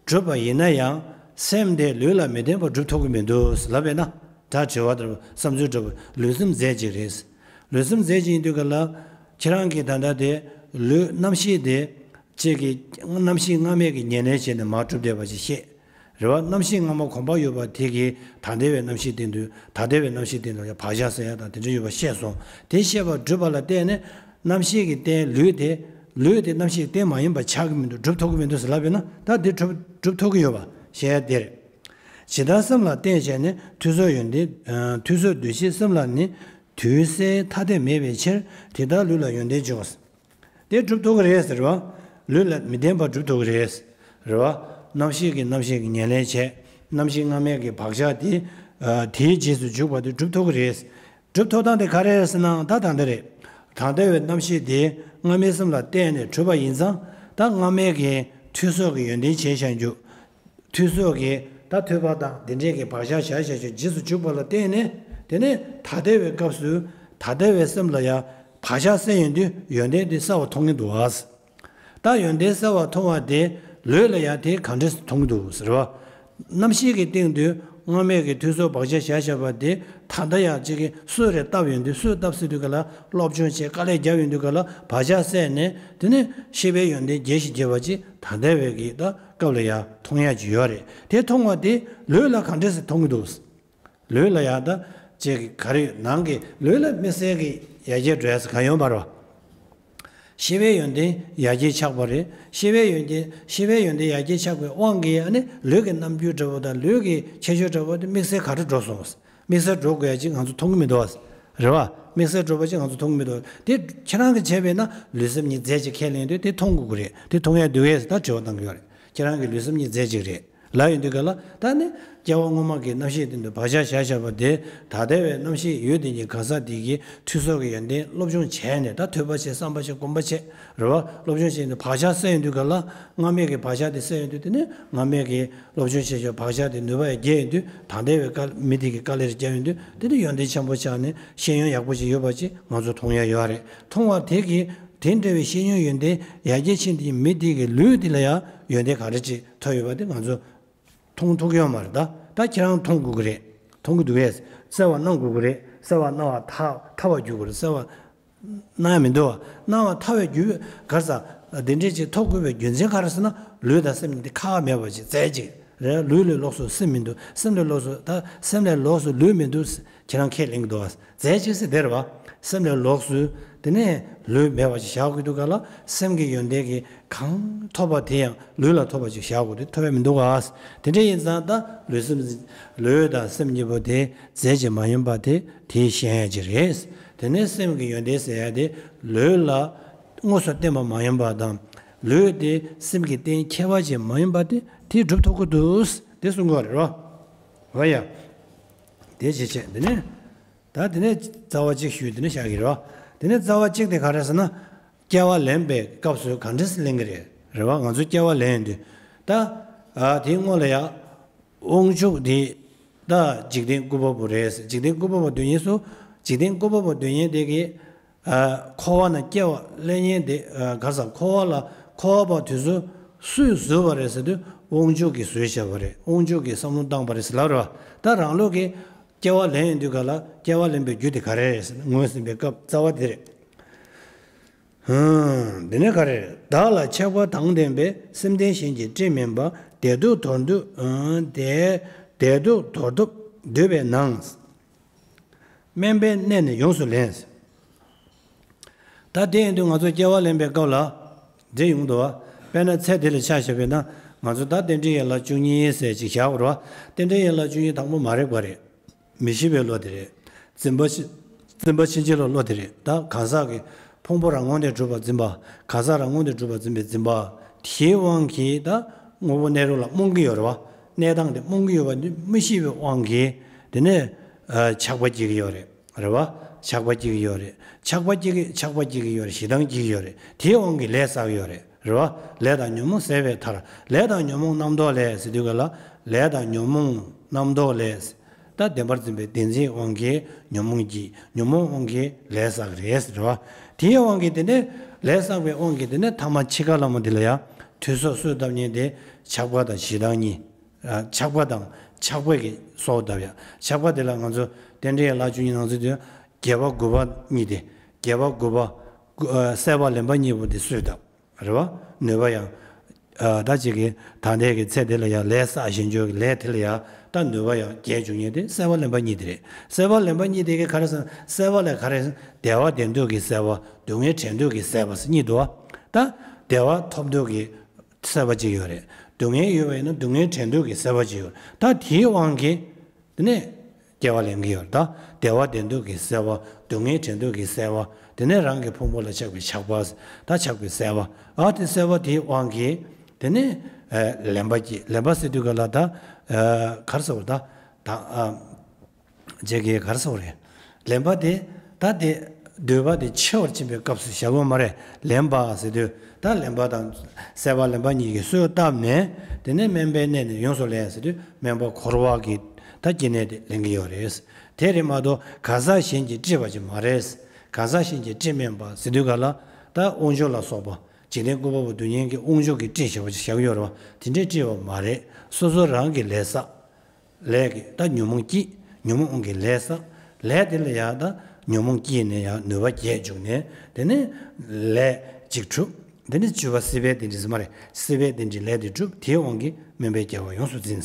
གྲུབ་པ་ཡིན་ན་ཡང་། སེམས་དེ་ལུས་ལ་མི་ལྡན་པར་གྲུབ་ཐུབ་ཀྱི་མི་འདུག་ལབ་པས་ན། ད་དྲི་བ་དང་བསམ་ཚུལ་འདྲ་པོ། ལུས་སེམས་རྫས་གཅིག་རེད། ལུས་སེམས་རྫས་གཅིག་ཡིན་དུས་ག་ལ། ཁྱེད་རང་གིས་ད་ལྟ་དེ་ལུས་རྣམ་ཤེས་དེ་གཅིག་གི་རྣམ་ཤེས་སྔ་མའི་གི་ཉེར་ལེན་བྱས་ནས་མར་གྲུབ་བསྡད་པ་ཞིག་བཤད། རེད་བ། རྣམ་ཤེས་སྔ་མ་གོམས་པ་ཡོད་པ་དེ་གིས་ད་ལྟ་བའི་རྣམ་ཤེས་སྟེང་དུ་ད་ལྟ་བའི་རྣམ་ཤེས་སྟེང་དུ་ཡང་བག་ཆགས་ཟེར་ཡ་དང་དེ་འདྲ་ཡོད་པ་བཤད་སོང་། དེ་བཤད་པ་གྲུབ་པ་ལ་བརྟེན་ནས་རྣམ་ཤེས་ཀྱི་རྟེན་ལུས་དེ། ལུས་དེ་རྣམ་ཤེས་ཀྱི་རྟེན་མ་ཡིན་པ་ཆགས་ཀྱི་མི་འདུག་གྲུབ་ཐུབ་ཀྱི་མི་འདུག་ཟེར་ལབ་པས་ན། ད་དེ་གྲུབ་གྲུབ་ཐུབ་ཀྱི་ཡོད་པ་བཤད་ཡ་དེ་རེད། ཇི་ལྟར་སེམས་ལ་རྟེན་བྱས་ནས་འཐུས་ཚོགས་ཡོན་ཏན། འཐུས་ཚོགས་འདུ་ཤེས་སེམས་ལ་ནི། དུས་གསལ་ཐ་དད་མེད་པའི་ཕྱིར། དེ་ལྟར་ལུས་ལ་ཡོན་ཏན་འབྱུང་། དེ་གྲུབ་ཐུབ་ཀྱི་རེད་ཟེར་བ། ལུས་ལ་མི་ལྡན་པ་གྲུབ་ཐུབ་ཀྱི་རེད། རེད་བ། རྣམ་ཤེས་ཀྱིས་རྣམ་ཤེས་ཀྱི་ཉེར་ལེན་བྱས། རྣམ་ཤེས་སྔ་མའི་གི་བག་ཆགས་དེ། ཨ། དེའི་རྗེས་སུ་འཇུག་པ་དེ་གྲུབ་ཐུབ་ཀྱི་རེད། གྲུབ་ཐུབ་སྟངས་དེ་ག་རེ་རེད་ཟེར་ན་ད་ད་འདི་རེད། ད་ལྟ་བའི་རྣམ་ཤེས་དེ་སྔ་མའི་སེམས་ལ་བརྟེན་ནས་གྲུབ་པ་ཡིན་ཙང་། ད་སྔ་མའི་གི་འཐུས་ཚོགས་ཀྱི་ཡོན་ཏན་བྱས་བཞག་རྒྱུ། འཐུས་ཚོགས་ཀྱི་ད་ཐོས་པ་དང་དེ་འདྲའི་གི་བག་ཆགས་བཞག་བཞག་ཆོག་རྗེས་སུ་འཇུག་པ་ལ་བརྟེན་ནས། དེ་ནས་ད་ལྟ་བའི་སྐབས་སུ་ད་ལྟ་བའི་སེམས་ལ་ཡང་བག་ཆགས་སད་ཡོང་དུས་ཡོན་ཏན་དེ་གསལ་བར་མཐོང་གི་འདུག་བ། ད་ཡོན་ཏན་གསལ་བར་མཐོང་བ་དེ་ལུས་ལ་ཡང་དེ་གང་འདྲས་མཐོང་གི་འདུག་ཟེར་བ། རྣམ་ཤེས་ཀྱི་སྟེང་དུ་ སྔ་མའི་གི་མཐུ་སོགས་བག་ཆགས་བཞག་བཞག་པ་དེ་ད་ལྟ་ཡང་ཅིག་གི་གསོས་རེ་བཏབ་ཡོང་དུས། གསོས་བཏབ་ཟེར་དུས་ག་ལ་སློབ་སྦྱོང་བྱས། དཀའ་ལས་བརྒྱབ་ཡོང་དུས་ག་ལ་བག་ཆགས་སད་ནས། དེ་ནས་ཤེས་པའི་ཡོན་ཏན་རྒྱས་ཤིང་རྒྱས་པ་ཅིག་ད་ལྟ་བའི་གི་ད་སྐབས་ལ་ཡང་མཐོང་ཡག་ཅིག་ཡོད་རེད། དེ་མཐོང་བ་དེ་ལུས་ལ་ག་འདྲས་སེ་མཐོང་གི་འདུག་ལུས་ལ་ཡང་ད་ཅིག་ག་རེ་ནང་གི་ལུས་ལ་དམིགས་བསལ་གྱི་ཡར་རྒྱས་འགྲོ་ཡ་ཟེར་གང་ཡོད་མ་རེད་བ། ཤེས་པའི་ཡོན་ཏན་ཡར་རྒྱས་ཆགས་པ་རེད། ཤེས་པའི་ཡོན་ཏན་ཤེས་པའི་ཡོན་ཏན་ཡར་རྒྱས་ཆགས་པའི་དབང་གིས་ཨ་ནི་ལུས་ཀྱི་རྣམ་འགྱུར་འདྲ་པོ་དང་ལུས་ཀྱི་ཁྱད་ཆོས་འདྲ་པོ་དེ་དམིགས་བསལ་ག་རེ་འགྲོ་སོང་། དམིགས་བསལ་འགྲོ་དགོས་ཡ་ཅིག་ང་ཚོ་མཐོང་གི་མི་འདུག་བ། རེད་བ། དམིགས་བསལ་འགྲོ་བ་ཅིག་ང་ཚོ་མཐོང་གི་མི་འདུག་དེ་ཁྱེད་རང་གིས་བྱས་པས་ན་ལུས་སེམས་གཉིས་རྫས་གཅིག་ཁས་ལེན་དུས་དེ་མཐོང་དགོས་ཀྱི་རེད། དེ་མཐོང་ཡ་འདུག་གས་ཟེར་ད་དྲི་བ་བཏང་གི་ཡོད་རེད། ཁྱེད་རང་གི་ལུས་སེམས་གཉིས་རྫས་གཅིག་རེད། ལབ་ཡོང་དུས་ག་ལ་ད་ནི་སྐྱེ་བ་སྔོན་མ་གི་རྣམ་ཤེས་དེ་འདྲ་བག་ཆགས་བཞག་བཞག་པ་དེ་ད་ལྟ་བའི་རྣམ་ཤེས་ཡུལ་དེ་ཉིད་གང་ཟག་དེ་གི་མཐུ་སོགས་ཀྱི་ཡོན་ཏན་སློབ་སྦྱོང་བྱས་ནས། ད་ཐོས་པ་བྱས། བསམ་པ་བྱས། སྒོམ་པ་བྱས། རེད་བ། སློབ་སྦྱོང་བྱས་ནས་བག་ཆགས་སད་ཡོང་དུས་ག་ལ་སྔ་མའི་གི་བག་ཆགས་དེ་སད་ཡོང་དུས། དེ་ནས་སྔ་མའི་གི་སློབ་སྦྱོང་བྱས་བྱས་བག་ཆགས་དེ་ནུས་པ་ཡང་རྒྱས་ཡོང་དུས། ད་ལྟ་བའི་དཀའ་མི་དེ་གི་དཀའ་ལས་རྒྱག་ཡོང་དུས། དེ་ནས་ཡོན་ཏན་ཆེན་པོ་ཆགས་ནས་ཤེས་ཡོན་ཡག་པོ་ཞིག་ཡོད་པ་ཅིག་ང་ཚོ་མཐོང་ཡ་ཡོད་རེད། མཐོང་བ་དེ་གི་དེ་འདྲ་བའི་ཤེས་ཡོན་ཡོན་ཏན་ཡར་རྒྱས་ཕྱིན་དེ་མི་དེ་གི་ལུས་དེ་ལ་ཡང་ཡོན་ཏན་ག་འདྲ་ཅིག་ཐོབ་ཡོད་པ་དེ་ང་ཚོ་མཐོང་ཐུབ་ཀྱི་ཡོད་མ་རེད། ད་ད་ཁྱེད་རང་མཐོང་དགོས་ཀྱི་རེད། མཐོང་གི་འདུག་གས། གསལ་བ་སྣང་དགོས་ཀྱི་རེད། གསལ་བ་སྣང་བ་ཐར་ཐར་བར་འགྱུར་དགོས་རེད། གསལ་བ་སྣང་ཡ་མི་འདུག་བ། སྣང་བ་ཐར་བའི་རྒྱུ་ག་རེ་ཟ། དེ་འདྲས་ཅིག་ཐོབ་དགོས་པའི་རྒྱུ་མཚན་ག་རེ་ཟེར་ན། ལུས་དང་སེམས་གཉིས་དེ་ཁ་མེད་པ་ཅིག་རྫས་གཅིག་རེད། ལུས་ལས་ལོགས་སུ་སེམས་མི་འདུག་སེམས་ལས་ལོགས་སུ་ད་སེམས་ལས་ལོགས་སུ་ལུས་མི་འདུག་ཁྱེད་རང་ཁས་ལེན་གྱི་འདུག་བ། རྫས་གཅིག་ཟེར་དེ་རེད་བ། སེམས་ལས་ལོགས་སུ་དེ་ནས་ལུས་མེད་པ་ཅིག་བཞག་དགོས་འདུག་ག་ལ། སེམས་ཀྱི་ཡོན་ཏན་གྱིས་གང་ཐོབ་པ་དེ་ཡང་ལུས་ལ་ཐོབ་པ་ཅིག་བཞག་དགོས་དེ་ཐོབ་པ་མི་འདུག་ག། དེ་འདྲ་ཡིན་ཙང་ད་ལུས་སེམས་ལུས་དང་སེམས་གཉིས་པོ་དེ་རྫས་གཅིག་མ་ཡིན་པ་དེ་དེའི་ཤེས་ཡ་ཅིག་རེད། དེ་ནས་སེམས་ཀྱི་ཡོན་ཏན་ཟེར་ཡ་དེ་ལུས་ལ་དངོས་སུ་བརྟེན་པ་མ་ཡིན་པ་དང་། ལུས་དེ་སེམས་ཀྱི་རྟེན་ཁྱད་པར་ཅན་མ་ཡིན་པ་དེ་དེ་སྒྲུབ་ཐུབ་ཀྱི་འདུག་དེ་གསུང་གི་ཡོད་རེད་བ། འོ་ཡ། དེ་ཅི་བྱས། དེ་ནས་ད་དེ་ནས་རྩ་བ་གཅིག་ཞུས། དེ་ནས་བཞག་གི་རེད་བ། དེ་ནས་རྩ་བ་གཅིག་དེ་ག་རེ་ཟེར་ན། སྐྱེ་བ་ལེན་པའི་སྐབས་སུ་ག་འདྲ་སེ་ལེན་གི་རེད། རེད་བ། ང་ཚོ་སྐྱེ་བ་ལེན་དུས་ད་ཨ་དེའི་སྔོན་ལ་ཡ་དབང་ཕྱུག་དེ་ད་འཇིག་རྟེན་ཀུན་པོ་པོ་རེད། འཇིག་རྟེན་ཀུན་པོ་པོ་དོན་ཡིན་སོ། འཇིག་རྟེན་ཀུན་པོ་པོ་དོན་ཡིན་དེ་གི་ཨ་འཁོར་བ་ན་སྐྱེ་བ་ལེན་མཁན་དེ་ཨ་ག་རེ་ཟ། འཁོར་བ་ལ་འཁོར་བ་པོ་དེ་ཚོ་སུས་བཟོས་པ་རེད་ཟེར་དུས། དབང་ཕྱུག་གིས་བཟོས་བཞག་པ་རེད། དབང་ཕྱུག་གིས་བསམ་བློ་བཏང་པ་རེད་ཟེར་ལབ་རེད་བ། ད་རང་ལུགས་ཀྱི་སྐྱེ་བ་ལེན་ཡོང་དུས་ག་ལ་སྐྱེ་བ་ལེན་པའི་རྒྱུ་དེ་ག་རེ་རེད་ཟེར་ན། ངོས་ཟིན་པའི་སྐབས་རྩ་བ་དེ་རེད། ཧུམ། འདི་ནས་ག་རེ་རེད། བདག་ལ་ཆགས་པ་དང་ལྡན་པའི། སེམས་ལྡན་གཞན་གྱིས་སྤྲད་མིན་པ། བདེ་སྡུག་དོར་འདོད་ཨང་། བདེ་བདེ་སྡུག་དོར་སྟོབས་འདོད་པས་ན། དམན་པའི་གནས་ནི་ཡོངས་སུ་ལེན། ད་དེ་ཡིན་དུས་ང་ཚོ་སྐྱེ་བ་ལེན་པའི་སྐབས་ལ་འདྲེ་ཡོང་འདུག་བ། དཔེར་ན་ཚེ་འདི་ལ་ཆ་བཞག་པས་ན། ང་ཚོ་ད་རྟེན་འབྲེལ་ཡན་ལག་བཅུ་གཉིས་ཟེར་ཅིག་བཞག་པ་རེད་བ། རྟེན་འབྲེལ་ཡན་ལག་བཅུ་གཉིས་དང་པོ་མ་རིག་པ་རེད། མི་ཤེས་པའི་བློ་དེ་རེད། འཛིན་པ་ཤེས་འཛིན་པ་ཤེས་བྱེད་ལ་བློ་དེ་རེད། ད་གང་ཟག་གི་ཕུང་པོ་རང་ངོས་ནས་གྲུབ་པར་འཛིན་པ། གང་ཟག་རང་ངོས་ནས་གྲུབ་པར་འཛིན་པའི་འཛིན་པ། དེའི་དབང་གིས་ད་དངོས་པོ་གནས་རུང་ལ་རྨོངས་ཀྱི་ཡོད་རེད་བ། གནས་སྟངས་དེ་རྨོངས་ཀྱི་ཡོད་པ་མི་ཤེས་པའི་དབང་གིས། དེ་ནས་ཨ་ཆགས་པ་སྐྱེ་གི་ཡོད་རེད། རེད་བ། ཆགས་པ་སྐྱེ་གི་ཡོད་རེད། ཆགས་པ་སྐྱེ་གི་ཆགས་པ་སྐྱེ་གི་ཡོད་རེད། ཞེ་སྡང་སྐྱེ་གི་ཡོད་རེད། དེའི་དབང་གིས་ལས་བསགས་ཀྱི་ཡོད་རེད། རེད་བ། ལས་དང་ཉོན་མོངས་ཟད་པའི་མཐར། ལས་དང་ཉོན་མོངས་རྣམ་རྟོག་ལས་ཟེར་དུས་ག་ལ། ལས་དང་ཉོན་མོངས་རྣམ་རྟོག་ལས། ད་བདེན་པར་འཛིན་པའི་བདེན་འཛིན་དབང་གིས་ཉོན་མོངས་སྐྱེ། ཉོན་མོངས་དབང་གིས་ལས་བསགས་རེད། རེད་བ། དེའི་དབང་གིས་དེ་ནས་ལས་བསགས་པའི་དབང་གིས་དེ་ནས་ཐ་མ་འཆི་ཁ་ལ་མོ་དེ་ལ་ཡང་མཐུ་སོགས་གསོས་བཏབ་མཁན་དེ་ཆགས་པ་དང་ཞེ་སྡང་གཉིས། ཨ་ཆགས་པ་དང་ཆགས་པ་གི་སྲོག་བཏབ་ཡ། ཆགས་པ་དེ་ལ་ང་ཚོ་རྟེན་འབྲེལ་ཡན་ལག་བཅུ་གཉིས་ནང་ཚུད་དུ་དགེ་བ་དགུ་པ་གཉིས་དེ། དགེ་བ་དགུ་པ། དགུ་ཨ་སྲེད་པ་ལེན་པ་གཉིས་པོ་དེ་གསོས་བཏབ། རེད་བ། ནུས་པ་ཡང་། ཨ་ད་ཅིག་གིས་ད་ལྟའི་གི་ཚེ་འདི་ལ་ཡང་ལས་བསགས་བཞིན་བྱོས་ཀྱི་ལས་དེ་ལ་ཡང་ད་ནུས་པ་ཡང་རྒྱས་འབྱུང་མཁན་དེ་སྲེད་པ་ལེན་པ་གཉིས་དེ་རེད། སྲེད་པ་ལེན་པ་གཉིས་དེ་གི་ག་རེ་ཟེར་ན། སྲེད་པ་ལས་ག་རེ་ཟེར་ན། བདེ་བ་འདོད་འདོད་ཀྱི་སྲེད་པ། སྡུག་བསྔལ་བྲལ་འདོད་ཀྱི་སྲེད་པ་ཟེར་གཉིས་འདུག་བ། ད་བདེ་བ་ཐོབ་འདོད་ཀྱི་སྲེད་པ་ཅིག་ཡོད་རེད། སྡུག་བསྔལ་ཡོད་པ་ཡིན་ན་སྡུག་བསྔལ་བྲལ་འདོད་ཀྱི་སྲེད་པ་ཅིག་ཡོད་རེད། ད་དེའི་དབང་གིས་དེ་ནས་སྐྱེ་བ་ལེན་གྱི་ཡོད་རེད། ད་བདེ་བ་འདོད་འདོད་ཀྱི་སྲེད་པ། སྡུག་བསྔལ་བྲལ་འདོད་ཀྱི་སྲེད་པ། དེ་ནས་རང་གི་ཕུང་པོ་ལ་ཆགས་པའི་ཆགས་པ། ད་ཆགས་པའི་སྲེད་པ། ཨ་དེ་སྲེད་པ་དེའི་དབང་གིས་དེ་ནས་ཨ་ལེན་པ་སྐྱེ། ལེན་པ་ཟེར་དུས་ག་ལ་ད་ཨ་ག་རེ་ཟེར་བ། ད་ད་ཨ་རྗེས་ཀྱི་ག་རེ་ཟེར་བ་རེད། ལེན་པ་དེ་ད་དེ་འདོད་པ་དེ་ཆེ་བར་ཕྱིན་པའི་སྐབས་སུ་བཞག་ཡོད་མ་རེད། ལེན་པ་ཟེར་དུས་ད་ལེན་པ་དང་སྲེད་པ་ལེན་པ་གཉིས་ཀྱིས་གསོས་བཏབ་ནས། དེ་ནས་དམན་པའི་གནས་ནི་ཡོངས་སུ་ལེན་ཟེར་དུས་དམན་པ་འཁོར་བ་གི་ད་སྐྱེ་གནས་དེ་ལེན་གྱི་ཡོད་རེད། དེ་རེད་མ་གཏོགས་གང་ཟག་གཞན་གྱིས་སྤྲད་པ་ཅིག་མ་རེད། གང་ཟག་གཞན་གྱིས་སྤྲད་མིན་པ་ཟེར་དུས་ག་ལ། ད་དབང་ཕྱུག་ལ་སོགས་པ་འཇིག་རྟེན་ཀུན་པོ་པོ་སྡུག་བསྔལ་གྱི་དབང་ཕྱུག་གིས་སྤྲད་བཞག་པ་ཅིག་བཞག་གི་ཡོད་རེད་བ། དེ་འདྲས་སྤྲད་པ་མ་རེད། སོ་སོ་རང་གིས་ལས་བསགས། ལས་ཀྱི་ད་ཉོན་མོངས་སྐྱེས། ཉོན་མོངས་དབང་གིས་ལས་བསགས། ལས་དེ་ལ་ཡང་ད་ཉོན་མོངས་སྐྱེས་ནས་ཡང་ནུས་པ་རྒྱས་བཅུག་ནས། དེ་ནས་ལས་གཅིག་གྲུབ། དེ་ནས་བཅུ་པ་སྲིད་པའི་རྟེན་འབྲེལ་ཟེར་མ་རེད། སྲིད་པའི་རྟེན་འབྲེལ་ལས་དེ་གྲུབ། དེའི་དབང་གིས་དམན་པའི་སྐྱེ་བ་ཡོངས་སུ་འཛིན།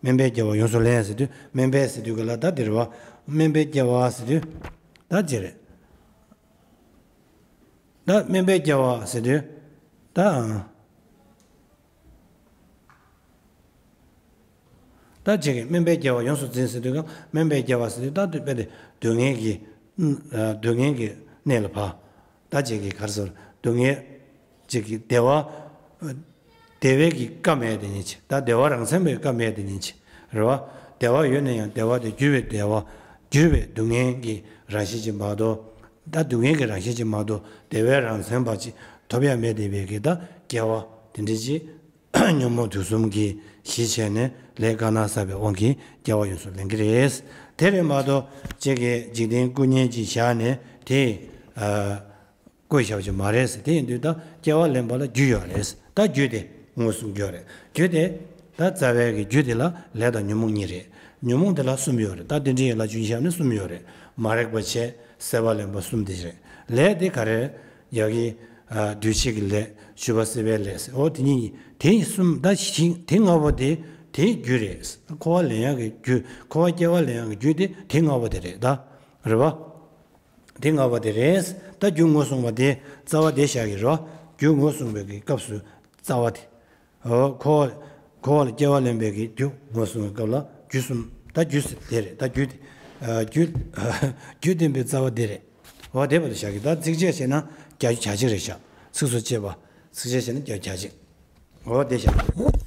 དམན་པའི་སྐྱེ་བ་ཡོངས་སུ་ལེན་ཟེར་དུས། དམན་པའི་ཟེར་དུས་ག་ལ་ད་དེ་རེད་བ། དམན་པའི་སྐྱེ་བ་ཟེར་དུས་ད་ཅི་རེད། ད་དམན་པའི་སྐྱེ་བ་ཟེར་དུས་ད། ད་ཅིག་གིས་དམན་པའི་སྐྱེ་བ་ཡོངས་སུ་འཛིན་ཟེར་དུས་ག་དམན་པའི་སྐྱེ་བ་ཟེར་དུས་ད་དུས་པས་དེ་སྡུག་བསྔལ་གྱི། སྡུག་བསྔལ་གྱི་གནས་ལ་བབ། ད་ཅིག་གིས་ག་རེ་ཟེར། སྡུག་བསྔལ་ཅིག་གི་བདེ་བ། བདེ་བའི་གི་སྐབས་མེད་དེ་ཉིད་ཅིག་ད་བདེ་བ་རང་མཚན་པའི་སྐབས་མེད་དེ་ཉིད་ཅིག་རེད་བ། བདེ་བ་ཡོད་ན་ཡང་བདེ་བ་དེ་འགྱུར་བའི་བདེ་བ། འགྱུར་བའི་སྡུག་བསྔལ་གྱི་རང་བཞིན་ཅིག་མ་གཏོགས། ད་སྡུག་བསྔལ་གྱི་རང་བཞིན་ཅིག་མ་གཏོགས་བདེ་བའི་རང་མཚན་པ་ཅིག་ཐོབ་ཡ་མེད་དེ་བས་ཀྱི་ད་སྐྱེ་བ་དེ་འདྲ་ཅིག་ཉོན་མོངས་དུག་གསུམ་གྱིས་གཞི་བྱས་ནས་ལས་དཀར་ནག་བསགས་པའི་དབང་གིས་སྐྱེ་བ་ཡོངས་སུ་ལེན་གྱི་རེད། དེ་རེད་མ་གཏོགས་ཅིག་གིས་འཇིག་རྟེན་སྐུ་བརྙན་ཅིག་བཞག་ནས་དེ་བཀོད་བཞག་པ་ཅིག་མ་རེད་ཟེར། དེ་ཡིན་དུས་ད་སྐྱེ་བ་ལེན་པ་ལ་རྒྱུ་ཡོད་རེད། ད་རྒྱུ་དེ་མངོན་སུམ་རྒྱུ་རེད། རྒྱུ་དེ་ད་རྩ་བའི་གི་རྒྱུ་དེ་ལ་ལས་དང་ཉོན་མོངས་གཉིས་རེད། ཉོན་མོངས་དེ་ལ་གསུམ་ཡོད་རེད། ད་རྟེན་འབྲེལ་ཡན་ལག་བཅུ་གཉིས་བཞག་ན་གསུམ་ཡོད་རེད། མ་རིག་པ་བྱས། སྲེད་པ་ལེན་པ་གསུམ་དེ་རེད། ལས་དེ་ག་རེ་ཡག་གི། འདུས་བྱས་ཀྱི་ལས། བཅུ་པ་སྲེད་པའི་ལས། འོ་དེ་གཉིས་གཉིས་དེ་གསུམ་ད་ཞིང་དེ་ལྔ་པོ་དེ་དེའི་རྒྱུ་རེད། འཁོར་བ་ལེན་ཡག་གི་རྒྱུ། འཁོར་བ་སྐྱེ་བ་ལེན་ཡག་གི་རྒྱུ་དེ་དེ་ལྔ་པོ་དེ་རེད་ད། རེད་བ། དེ་ལྔ་པོ་དེ་རེད། ད་རྒྱུ་ངོས་བཟུང་བ་དེ་རྩ་བ་དེ་བཞག་གི་རེད་བ། རྒྱུ་ངོས་བཟུང་བའི་གི་སྐབས་སུ་རྩ་བ་དེ། འོ་འཁོར་བ་འཁོར་བ་ལ་སྐྱེ་བ་ལེན་པའི་གི་རྒྱུ་ངོས་བཟུང་བའི་སྐབས་ལ་རྒྱུ་གསུམ། ད་རྒྱུ་ཟེར་དེ་རེད། ད་རྒྱུ་དེ། རྒྱུ་རྒྱུ་བསྟན་པའི་རྩ་བ་དེ་རེད། འོ་དེ་བར་དུ་བཞག་གི། ད་ཚིགས་བཅད་བྱས་ན་བརྒྱད་ཅུ་གྱ་གཅིག་རེད་བཞག་ཚིགས་སུ་བཅད་པ། ཚིགས་བཅད་བྱས་ན་བརྒྱད་ཅུ་གྱ་གཅིག་འོ་དེ་བཞག